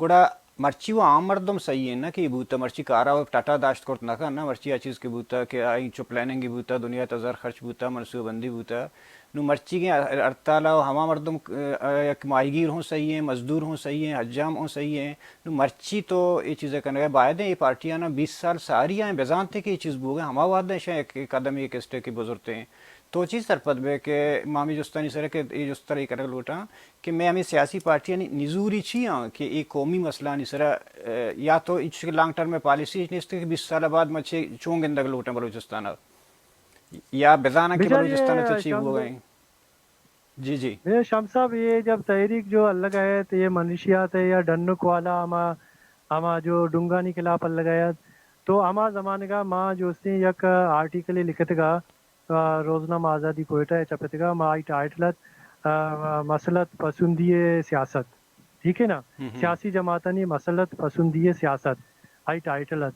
گڑا مرچی وہ عام مردم صحیح ہے نا کہ بوتا، مرچی کارا وہ ٹٹا داشت کرت نہ کن نا، مرچی آ چیز کہ بوتا کہ آئی چو پلاننگ بوتا، دنیا تا زر خرچ بوتا، منصوبہ بندی بوتا۔ نو مرچیگیں ہڑتال ء ہما مردم، ء، یک ماہیگیر ہوں صحیح ہیں، مزدور ہوں صحیح ہیں، حجام ہوں صحیح ہیں۔ نو مرچی تو اے چیز ء کنگ ء باید ہیں، اے پارٹیاں بیست سال ساری آئیں بزانتے کہ اے چیز بوگ ء، ہما وہد ء ایشاں یک قدم یک اسٹیپ بزرتے ہیں۔ تو چی سرپد بے کہ ما ہمے جستانی سرا کہ اے جست ترا اے کنگ لوٹاں کہ مئے ہمے سیاسی پارٹیانی نزوری چی آں کہ اے قومی مسئلہانی سرا، ء، یا تو انچو کہ لانگ ٹرم پالیسی ہچ نیست کہ بیست سال بعد ما چے چون گندگ لوٹاں بلوچستان ء؟ یا بزاناں کہ بچار بلوچستان ء تہ اے چی شمس بوگ ء انت؟ جی، جی۔ بچار شمس صاحب، اے جب تحریک جو الگ آیت، اے منشیات ء یا ڈنک والا ہما، ہما جو ڈنگانی خلاف الگ آیت، تو ہما زمانگا ما جو استیں یک آرٹیکلے لکھتگا، آ، روزنامہ آزادی کوئٹہ ء چپتگا، ما آئی ٹائٹل ات، آ، مسلط پسندی ء سیاست۔ ٹھیک ہے نا؟ ہم، ہم۔ سیاسی جماعتانی مسلط پسندی ء سیاست، آئی ٹائٹل ات۔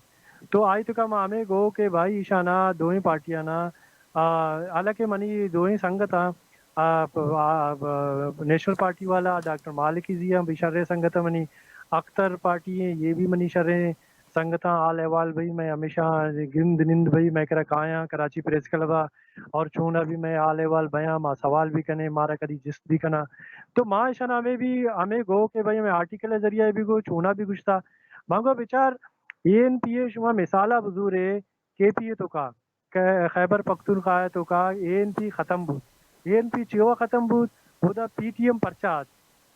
تو آئی توکا ما ہمے گو کہ بھائی ایشانا دوئیں پارٹیانا، آ، حالانکہ منی دوئیں سنگتاں، آ، پ-، آ، پ-، نیشنل پارٹی والا ڈاکٹر مالک ایزی ہم بھی شریں سنگت منی، اختر پارٹی ہیں، یہ بھی منی شریں سنگتاں، حال احوال بھئی، مئے ہمیشہ گند نند بھئی، مئے کرا کایاں کراچی پریس کلب ء، اور چونا بھی مئے حال احوال بیاں، ما سوال بھی کنیں، مارا کدی جست بھی کناں۔ تو ما اشانا ہمیں بھی، ہمیں گو کہ بھئی ہمیں آرٹیکل ء ذریعہ بھی گو، چونا بھی گشتا۔ ما گو بچار، اے این پی اے شما مثالا بزورے، کے پی اے توکا، کہ خیبر پختونخوا ء توکا اے این پی ختم بوت۔ اے این پی چیوا ختم بوت؟ اودا پی ٹی ایم پرچا ات؟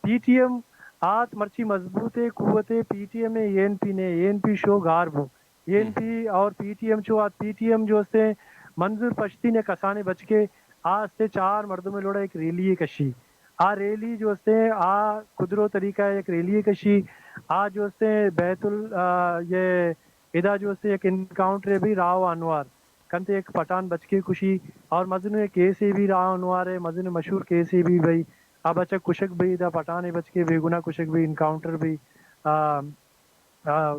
پی ٹی ایم آت مرچی مضبوط ء قوت ء، پی ٹی ایم ء اے این پی نے، اے این پی شو گار بو۔ اے این پی اور پی ٹی ایم چو آت، پی ٹی ایم جو استے منظور پشتی نے کسانے بچکے، آ استے چار مردم لوڑا ایک ریلی کشی۔ آ ریلی جو استے آ کدرو طریقہ یک ریلی کشی۔ آ جو استے بیت ال، آ، یہ ادا جو استے یک انکاؤنٹر بھی راو انوار کنتے، یک پٹھان بچکے کشی اور مزن کیسے بھی راو انوار ہے، مزن مشہور کیسے بھی بھئی، آ بچک کشک بھئی، دا پٹھان بچکے بے گناہ کشک بھئی، انکاؤنٹر بھی۔ آ، آ،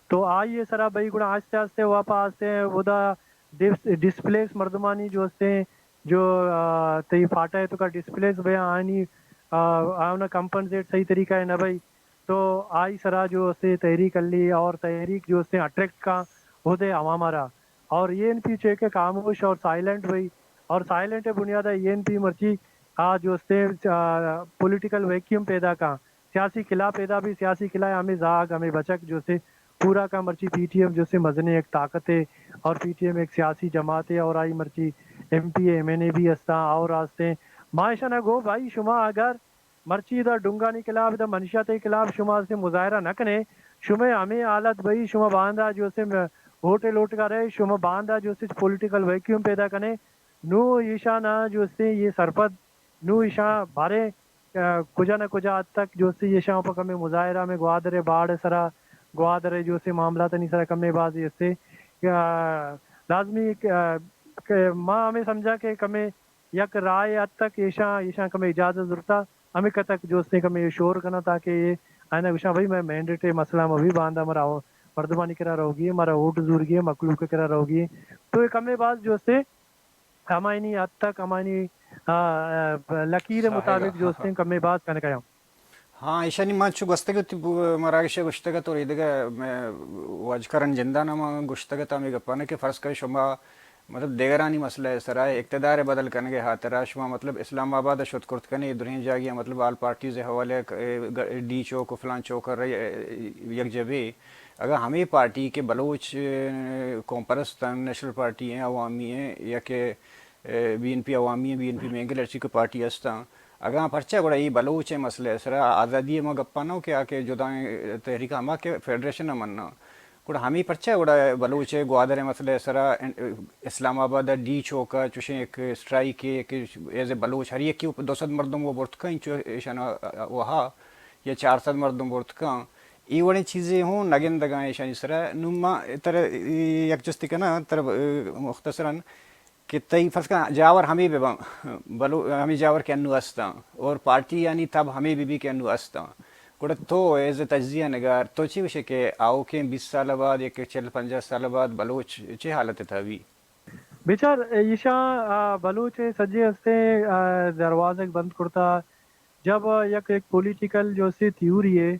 تو آئی سرا بھئی گڑا آستے آستے واپا آستے ہیں، وہ دا ڈس-، ڈسپلیس مردمانی جو استے ہیں، جو، آ، تئی فاٹا ہے تو کا ڈسپلیس بھئی آنی، آ، آنا کمپنسیٹ صحیح طریقہ ہے نہ بھئی، تو آئی سرا جو استے تحریک الّی اور تحریک جو استے اٹریکٹ کا ہو دے عوام را۔ اور اے این پی چے کہ خاموش اور سائلنٹ بھئی، اور سائلنٹ بنیاد اے این پی مرچی آ جو استے، آ، پولیٹیکل ویکیوم پیدا کا، سیاسی قلعہ پیدا بھی، سیاسی قلعہ ہمیں زاگ، ہمیں بچک جو استے پورا کا مرچی پی ٹی ایم جو استے مزنے ایک طاقت ہے اور پی ٹی ایم ایک سیاسی جماعت ہے اور آئی مرچی ایم پی اے، ایم این اے بھی استا اور آستے۔ ما اشانا گو بھائی شما اگر مرچی دا ڈنگانی خلاف، دا منشیات خلاف شما استے مظاہرہ نہ کنے، شما ہمیں حالت بھئی، شما باندا جو استے ہوٹل ووٹ کا رہے، شما باندا جو استے پولیٹیکل ویکیوم پیدا کنے، نو ایشانا جو استے یہ سرپد، نو ایشاں بارے، آ، کجا نہ کجا حد تک جو استے ایشاں پہ کمے مظاہرہ میں گوادر باڑ سرا، گوادر جو استے معاملات نہیں سرا کمے بازی استے۔ آ، لازمی کہ، آ، کہ ما ہمیں سمجھا کہ کمے یک رائے حد تک ایشاں، ایشاں کمے اجازت ضرورت ہے۔ ہمیں کتک جو استے کمے شور کنا تاکہ یہ آئینہ گشاں بھئی میں مینڈیٹ مسئلہ میں بھی باندا مرا مردمانی کرا رہوگی، مرا ووٹ زورگی، مخلوق کرا رہوگی۔ تو یہ کمے باز جو استے ہمائنی حد تک، ہمائنی، آ، آ، لکیر مطابق جو استیں کمے باز کنگا۔ ہاں، ایشانی من چو گوستگ ات، مراگش ء گوشتگ ات اور ایدگہ مئے واجکارانی جندان ء من گوشتگ ات ہمے گپاں کہ فرض کن شما مطلب دگرانی مسئلہ ء سرا اقتدار ء بدل کنگ ء ہاترا شما مطلب اسلام آباد ء شت کرت کنے، درہیں جاگہ ء مطلب آل پارٹیز ء حوالہ ء ڈی چوک و فلان چوک ء یک جبے اگاں ہمے پارٹی کہ بلوچ، ء، قوم پرست اَنت، نیشنل پارٹی ایں، عوامی ایں، یا کہ، ء، بی این پی عوامی ایں، بی این پی مینگل ہرچی کہ پارٹی ہستاں، اگاں پرچا گڑا اے بلوچ ء مسئلہ ء سرا آزادی ء ما گپاں نہ کہ آ کہ جدائیں تحریک ہما کہ فیڈریشن ء مناں، گڑا ہمے پرچا گڑا بلوچ ء گوادر ء مسئلہ ء سرا ان-، اسلام آباد ء ڈی چوک ء چوشیں یک اسٹرائیک ء کہ ایز اے بلوچ ہر یکے دو سد مردم وہ برت کن، چو ایشاں وہا یا چار سد مردم برت کن، اے وڑیں چیزے ہوں نہ گندگاں ایشانی سرا۔ نوں ما ترا یک جستے کناں، ترا مختصراً کہ تئی فرض کن جاور ہمے بہ باں، بلو-، ہمے جاور کہ انو استاں اور پارٹی یعنی تب ہمے بہ بی کہ انو استاں۔ گڑا تو ایز اے تجزیہ نگار، تو چی گوشے کہ آؤکیں بیست سال بعد یا کہ چل پنجاہ سال بعد بلوچ چے حالت تھا بی؟ بچار، ایشاں، آ، بلوچ سجے ہستے، آ، دروازگ بند کرتا۔ جب یک، یک پولیٹیکل جو استے تھیوری ہے،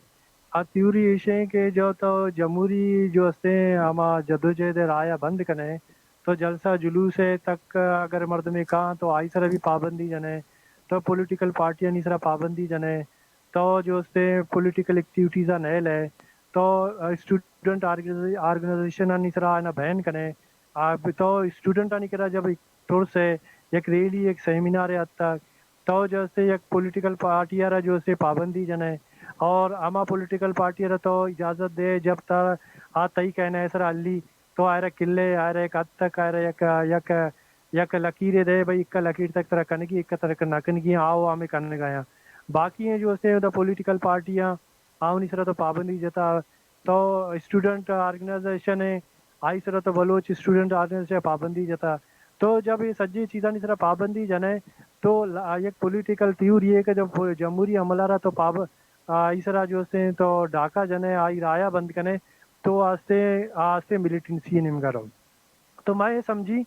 آ تھیوری ایشیں کہ جو تو جمہوری جو استے ہما جدوجہد رایا بند کنے، تو جلسہ جلوس ہے تک اگر مردمے کاں تو آئی سرا بھی پابندی جنے، تو پولیٹیکل پارٹیانی سرا پابندی جنے، تو جو استے پولیٹیکل ایکٹیویٹیز آ نیل ہے، تو اسٹوڈنٹ آرگنائزیشن آنی سرا آنا بین کنے، آ، تو اسٹوڈنٹ آنی کرا جب ترس ہے یک ریلی، یک سیمینار ء اتک، تو جیسے یک پولیٹیکل پارٹی ء را جیسے پابندی جنئے اور ہما پولیٹیکل پارٹی ء را تو اجازت دے جب تا آ تئی کہنہ ء سرا ہلی، تو آئرا کلے، آئرا یک حد تک، آئرا یک، یک، یک لکیرے دے، بھئی، اکا لکیر تک ترا کنگی، اکا ترا نہ کنگی، آؤ ہمیں کنگا یاں۔ باقی ہیں جو استے دا پولیٹیکل پارٹیاں، آؤنی سرا تو پابندی جتا، تو اسٹوڈنٹ آرگنائزیشن ہے، آئی سرا تو بلوچ اسٹوڈنٹ آرگنائزیشن پابندی جتا۔ تو جب یہ سجے چیزانی سرا پابندی جنے، تو ل-، یک پولیٹیکل تھیوری ہے کہ جب جمہوری عملہ را تو پاب-، آئی سرا جو استے تو ڈاکہ جنے، آئی رایا بند کنے، تو آستے، آستے ملیٹنسی نیمگا رو۔ تو ما اے سمجھی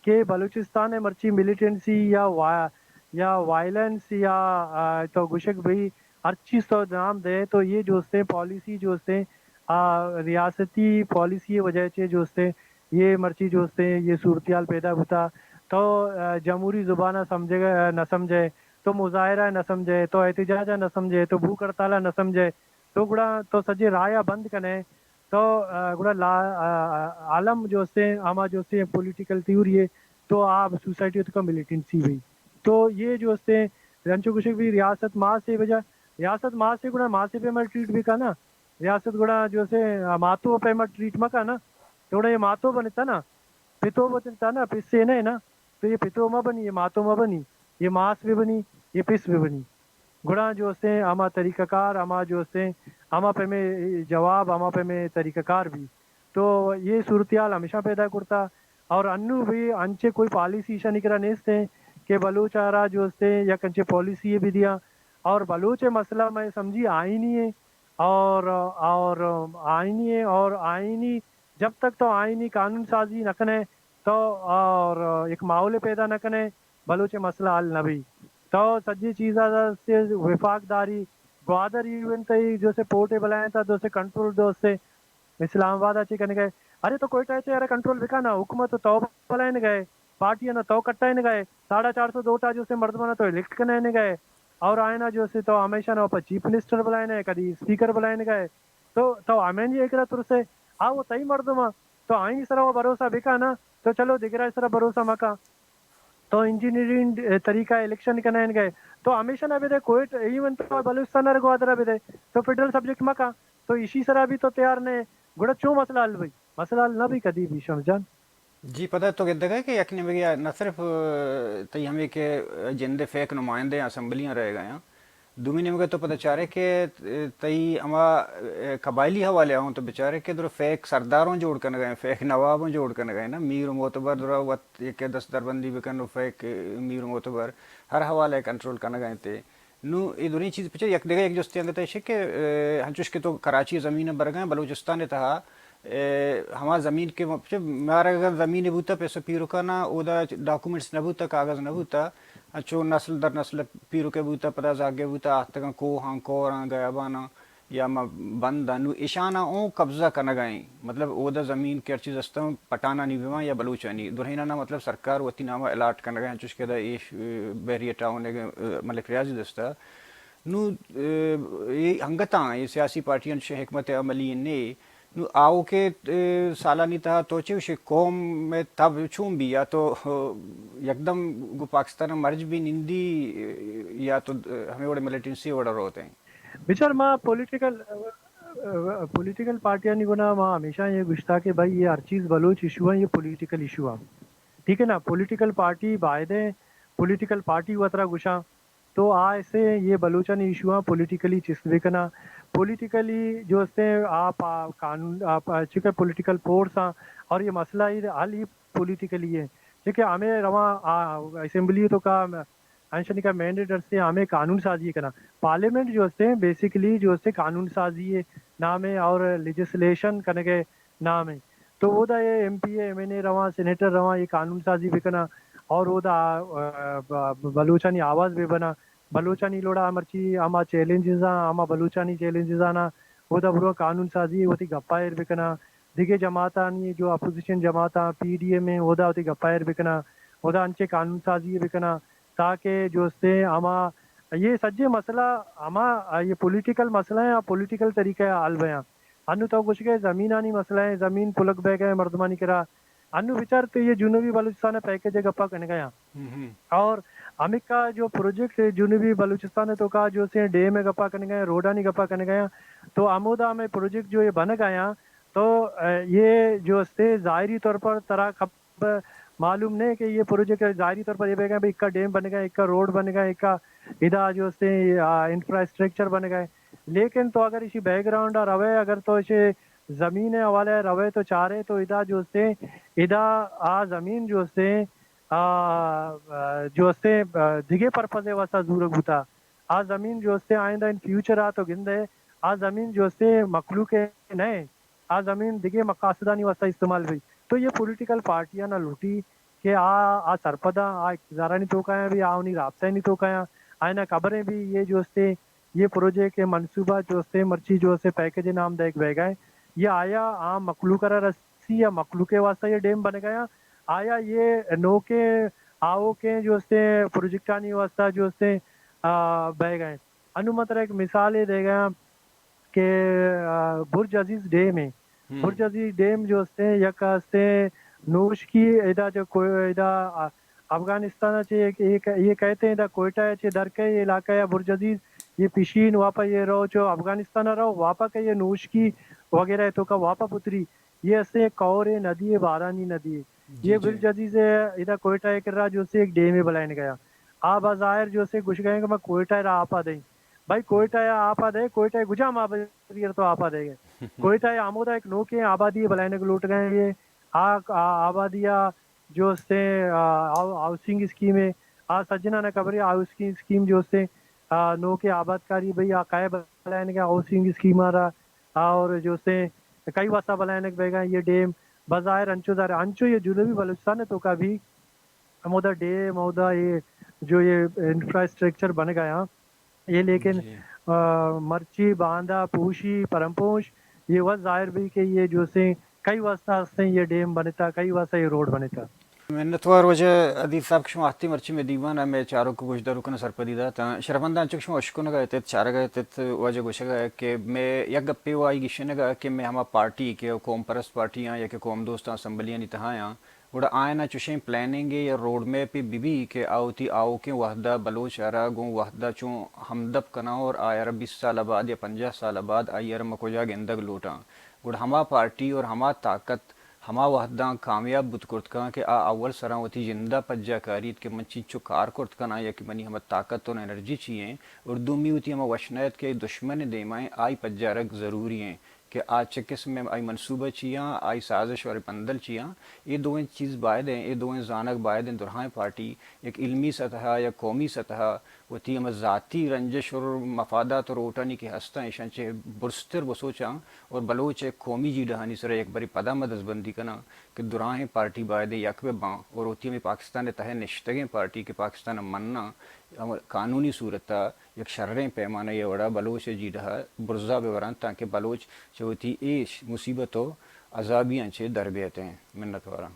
کہ بلوچستان ء مرچی ملیٹنسی یا وا-، یا وائلنس یا، آ، تو گوشگ بھئی ہر چیز تو نام دے تو یہ جو استے پالیسی جو استے، آ، ریاستی پالیسی وجہ چے جو استے یہ مرچی جو استے یہ صورتحال پیدا بوتا۔ تو، آ، جمہوری زبان ء سمجھے، آ، نہ سمجھے، تو مظاہرہ ء نہ سمجھے، تو احتجاج ء نہ سمجھے، تو بھوک ہڑتال ء نہ سمجھے، تو گڑا تو سجے راہ ء بند کنے۔ تو، آ، گڑا لا-، آ، آ، عالم جو استے، ہما جو استے پولیٹیکل تھیوری ہے، تو آ سوسائٹی تو کا ملیٹنسی بھی۔ تو یہ جو استے، رنچو گوشگ بھی ریاست ماس ہے وجہ، ریاست ماس ہے گڑا ماس ہے پہ مر ٹریٹ بھی کا نا، ریاست گڑا جو استے، آ، ماتو پہ مر ٹریٹ مکا نا، تو گڑا یہ ماتو بنتا نا، پتو بنتا نا، پسے نہیں نا، تو یہ پتو ما بنی، یہ ماتو ما بنی، یہ ماس بھی بنی، یہ پس بھی بنی۔ گڑا جو استے ہما طریقہ کار، ہما جو استے ہما پیمے جواب، ہما پیمے طریقہ کار بھی۔ تو یہ صورتحال ہمیشہ پیدا کرتا اور انو بھی انچے کوئی پالیسی ایشانی کرا نیست ہیں کہ بلوچ آرا جو استے یک انچے پالیسی بھی دیا۔ اور بلوچ مسئلہ میں سمجھی آئینی ہے اور، اور آئینی ہے اور آئینی جب تک تو آئینی قانون سازی نہ کنے تو اور ایک ماحول پیدا نہ کنے، بلوچ مسئلہ حل نہ بھی۔ تو سجی چیزا سے وفاق داری، گوادر ایونٹ تئی جو سے پورٹ بلائیں تا، جو سے کنٹرول، جو سے اسلام آباد چی کنے گئے۔ ارے تو کوئٹہ چے ارے کنٹرول بکا نا، حکومت تو تو بلائیں گئے، پارٹی نا تو کٹائیں گئے، ساڑھا چار سو دو ٹا جو سے مردمانا تو الیکٹ کنائیں گئے، اور آئینا جو سے تو ہمیشہ نا پہ چیف منسٹر بلائیں، کدی اسپیکر بلائیں گئے۔ تو، تو ہمیں جی ایک رہا ترسے، آ وہ تئی مردم آ، تو آئینی سرا وہ بھروسہ بکا نا، تو چلو دگرا سرا بھروسہ مکا۔ تو انجینئرنگ، اے، طریقہ الیکشن کنائیں گئے، تو ہمیشہ نہ بدے، کوئٹ، ایون تو بلوچستان ار گوادر بدے، تو فیڈرل سبجیکٹ مکا، تو اشی سرا بھی تو تیار نہیں، گڑا چو مسئلہ حل بھئی؟ مسئلہ حل نہ بھی کدی بھی، شمس جان۔ جی، پدا تو گندگ ء کہ یک نیمگے ء نہ صرف، ء، تئی ہمے کہ جند ء فیک نمائندہ اسمبلیاں رہ گئے ہیں، دومی نیمگ ء تو پدا چارے کہ، ء، تئی ہما، ء، قبائلی حوالے ہوں تو بچارے کہ درو فیک سرداروں جوڑ کنگ ء، فیک نوابوں جوڑ کنگ ء نا، میر و معتبر درو وت یک دست دربندی بکن و فیک میر و معتبر ہر حوالے کنٹرول کنگ ء انت۔ نوں اے دونیں چیز پچ یک دگہ یک جستے انگت ایش کہ، ء، ہنچوش کہ تو کراچی زمین ء برگ ء بلوچستان ء تہا، ء، ہما زمین کہ پچ مارگ ء زمین بوتا پیسو پیرکانا اودا ڈاکومنٹس نہ بوتا، کاغذ نہ بوتا، انچو نسل در نسل پیرک بوتا، پدا زاگ بوتا، آتگاں کوہاں، کوراں، گیاباناں یا ما بنداں، نوں ایشاناں اوں قبضہ کنگ ء ایں۔ مطلب اودا زمین کہ ہر چیز استاں پٹھانانی بہ باں یا بلوچانی، درہینانا مطلب سرکار وتی نام ء الاٹ کنگ ء، انچوش کہ ادا ایش، ء، بحریہ ٹاؤن ء، ء، ملک ریاضی دستا۔ نوں، ء، اے انگتاں اے سیاسی پارٹیاں چہ حکمت عملی نے۔ نوں آؤکیں، ء، سالانی تہا تو چے گوشے قوم ء تب چون بی یا تو، ء، یکدم گوں پاکستان ء مرج بی نندی، ء، یا تو، ء، ہمے وڑ ملیٹنسی وڑ روت ایں؟ بچار ما پولیٹیکل، ء، ء، پولیٹیکل پارٹیانی گنا ما ہمیشہ یہ گشتا کہ بھائی یہ ہر چیز بلوچ ایشو ہیں، یہ پولیٹیکل ایشو ہیں۔ ٹھیک ہے نا، پولیٹیکل پارٹی بایدیں، پولیٹیکل پارٹی وترا گشاں تو آ ایسے یہ بلوچانی ایشو ہیں پولیٹیکلی چست بکنا۔ پولیٹیکلی جو استے آپ آ قانون، آپ آ چکہ پولیٹیکل فورس ہیں اور یہ مسئلہ ہی حل ہی پولیٹیکلی ہے۔ چکہ ہمیں رواں آ اسمبلی تو کا انشنی کا مینڈیٹ استے ہمیں قانون سازی کنا۔ پارلیمنٹ جو استے بیسیکلی جو استے قانون سازی نام ہے اور لیجسلیشن کنگے نام ہے۔ تو اودا یہ ایم پی اے، ایم این اے رواں، سینیٹر رواں، یہ قانون سازی بکنا اور اودا، آ، ب-، ب-، بلوچانی آواز بہ بنا۔ بلوچانی لوڑا مرچی ہما چیلنجز آں، ہما بلوچانی چیلنجز آنا، اودا برو قانون سازی وتی گپا ایر بکنا۔ دگہ جماعتانی جو اپوزیشن جماعت آں، پی ڈی ایم ایں، اودا وتی گپا ایر بکنا۔ اودا انچے قانون سازی بکنا تاکہ جو استے ہما یہ سجے مسئلہ ہما یہ پولیٹیکل مسئلہ ہیں، پولیٹیکل طریقہ حل بیاں۔ انو تو گوشگے زمینانی مسئلہ ہیں، زمین پلک بہ گئے مردمانی کرا، انو بچار تو یہ جنوبی بلوچستان ءِ پیکج ءِ گپا کنگا یاں۔ اور ہمکا جو پروجیکٹ جنوبی بلوچستان ءِ توکا جو سے ڈیم ءِ گپا کنگا یاں، روڈانی گپا کنگا یاں، تو ہمودا ہمے پروجیکٹ جو یہ بنگا یاں، تو، اے، یہ جو استے ظاہری طور پر ترا خبر معلوم نہیں کہ یہ پروجیکٹ ظاہری طور پر یہ بیگا بھئی اکا ڈیم بنگا، اکا روڈ بنگا، اکا ادا جو استے، آ، انفراسٹرکچر بنگا۔ لیکن تو اگر اسی بیک گراؤنڈ آ روے، اگر تو اسے زمین ءِ حوالہ ءَ روئے تو چارئے تو ادا جو استے، ادا آ زمین جو استے، آ، آ، جو استے، آ، دگہ پرپز ءِ واسطہ زورگ بوتا۔ آ زمین جو استے آئندہ ان فیوچر آ تو گندئے، آ زمین جو استے مخلوق ءِ نہ، آ زمین دگہ مقاصدانی واسطہ استعمال بی۔ تو یہ پولیٹیکل پارٹیاں نہ لوٹی کہ آ، آ سرپداں، آ اقتدارانی توکا ہیں بھی، آ انہی رابطہ نی توکا ہیں، آئینا خبریں بھی یہ جو استے یہ پروجیکٹ، یہ منصوبہ جو استے مرچی جو استے پیکج نام دیگ بیگا ہے، یہ آیا عام مخلوق را رسی یا مخلوق کے واسطہ یہ ڈیم بن گیا، آیا یہ نوکیں آوکیں جو استے پروجیکٹانی واسطہ جو استے، آ، بیگا ہے۔ انو من ترا ایک مثال دے گیا کہ، آ، برج عزیز ڈیم ہے۔ برج عزیز ڈیم جو استے یک استے نوش کی ادا جو کو-، ادا، آ، افغانستان چے یہ، یہ، یہ کہتے ہیں دا کوئٹہ چے در کے یہ علاقہ ہے برج عزیز، یہ پشین واپا یہ رو چو افغانستان رو واپا کہ یہ نوشکی وغیرہ توکا واپا پتری، یہ اسے کور ندی ہے، بارانی ندی ہے۔ یہ برج عزیز ہے، ادا کوئٹہ کے کرا جو سے ایک ڈیم ہے بلائن گیا۔ آ بظاہر جو سے گوش گئے کہ میں کوئٹہ را آپا دیں۔ بھائی کوئٹہ یا آپا دے، کوئٹہ گجا ما بیر تو آپا دے گئے۔ کوئٹہ یا ہمودا ایک نوکیں آبادی بلائن لوٹ گئے یہ۔ آ، آ، آبادی آ جو استے، آ، ہاؤ-، ہاؤسنگ اسکیم ہے، آ سجنا نہ خبر ہے، ہاؤسنگ اسکیم جو استے، آ، نوکیں آبادکاری بھئی آ کئے بلائنگ ہاؤسنگ اسکیم آ را، اور جو استے کئی واسطہ بلائنگ بیگا یہ ڈیم بظاہر انچو ظاہر انچو یہ جنوبی بلوچستان توکا بھی ہمودا ڈیم، ہمودا یہ جو یہ انفراسٹرکچر بن گیا، یہ لیکن، آ، مرچی باندا پوشی پرمپوش، یہ وت ظاہر بھی کہ یہ جو سے کئی واسطہ ہستیں یہ ڈیم بنتا، کئی واسطہ یہ روڈ بنتا۔ منتوار واجہ ادیب صاحب کہ شما ہستی مرچی میں دیوان ء میں چاروک گوشداروکن سرپدی دات۔ شرفندان چک شما اشکنگا اتت، چارگا اتت، واجہ گوشگا کہ میں یک گپے وائی گشنگا کہ میں ہما پارٹی کہ قوم پرست پارٹی آں یا کہ قوم دوست اسمبلیانی تہا آں، گڑا آیانا چوشیں پلاننگے یا روڈ میپے بہ بی کہ آ وتی آؤکیں وہدا بلوچ ء را گوں وہدا چوں ہمدپ کناں اور آئی ء را بیست سال ء بعد یا پنجاہ سال ء بعد آئی ء را ما کجا گندگ لوٹاں۔ گڑا ہما پارٹی اور ہما طاقت ہما وہداں کامیاب بوت کرت کاں کہ آ اول سراں وتی جندا پجا کاریت کہ من چینچو کار کرت کناں یا کہ منی ہما طاقت اور انرجی چی ایں، اور دومی وتی ہما وش نیت کہ دشمن دیما ایں، آئی پجارگ ضروری ایں۔ کہ آ چہ قسم ء آئی منصوبہ چی آں، آئی سازش اور پندل چی آں، اے دوئیں چیز باید ایں، اے دوئیں زانگ باید ایں، درہائیں پارٹی یک علمی سطح ء یا قومی سطح ء وتی ہما ذاتی رنجش اور مفادات اور ووٹانی کہ ہستاں، ایشاں چہ برزتر بسوچاں اور بلوچ ء قومی جیڑہانی سرا یک برے پدا ما دزبندی کناں کہ درائیں پارٹی باید ایں یک بہ باں اور وتی ہمے پاکستان ء تہ ء نشتگیں پارٹی کہ پاکستان ء مناں، ہما قانونی صورت ء یک شریں پیمانہ ء وڑا بلوچ ء جیڑہ ء برزا بہ وراں تانکہ بلوچ چہ وتی اے مصیبت و عذابیاں چہ در بیت ایں۔ منت واراں۔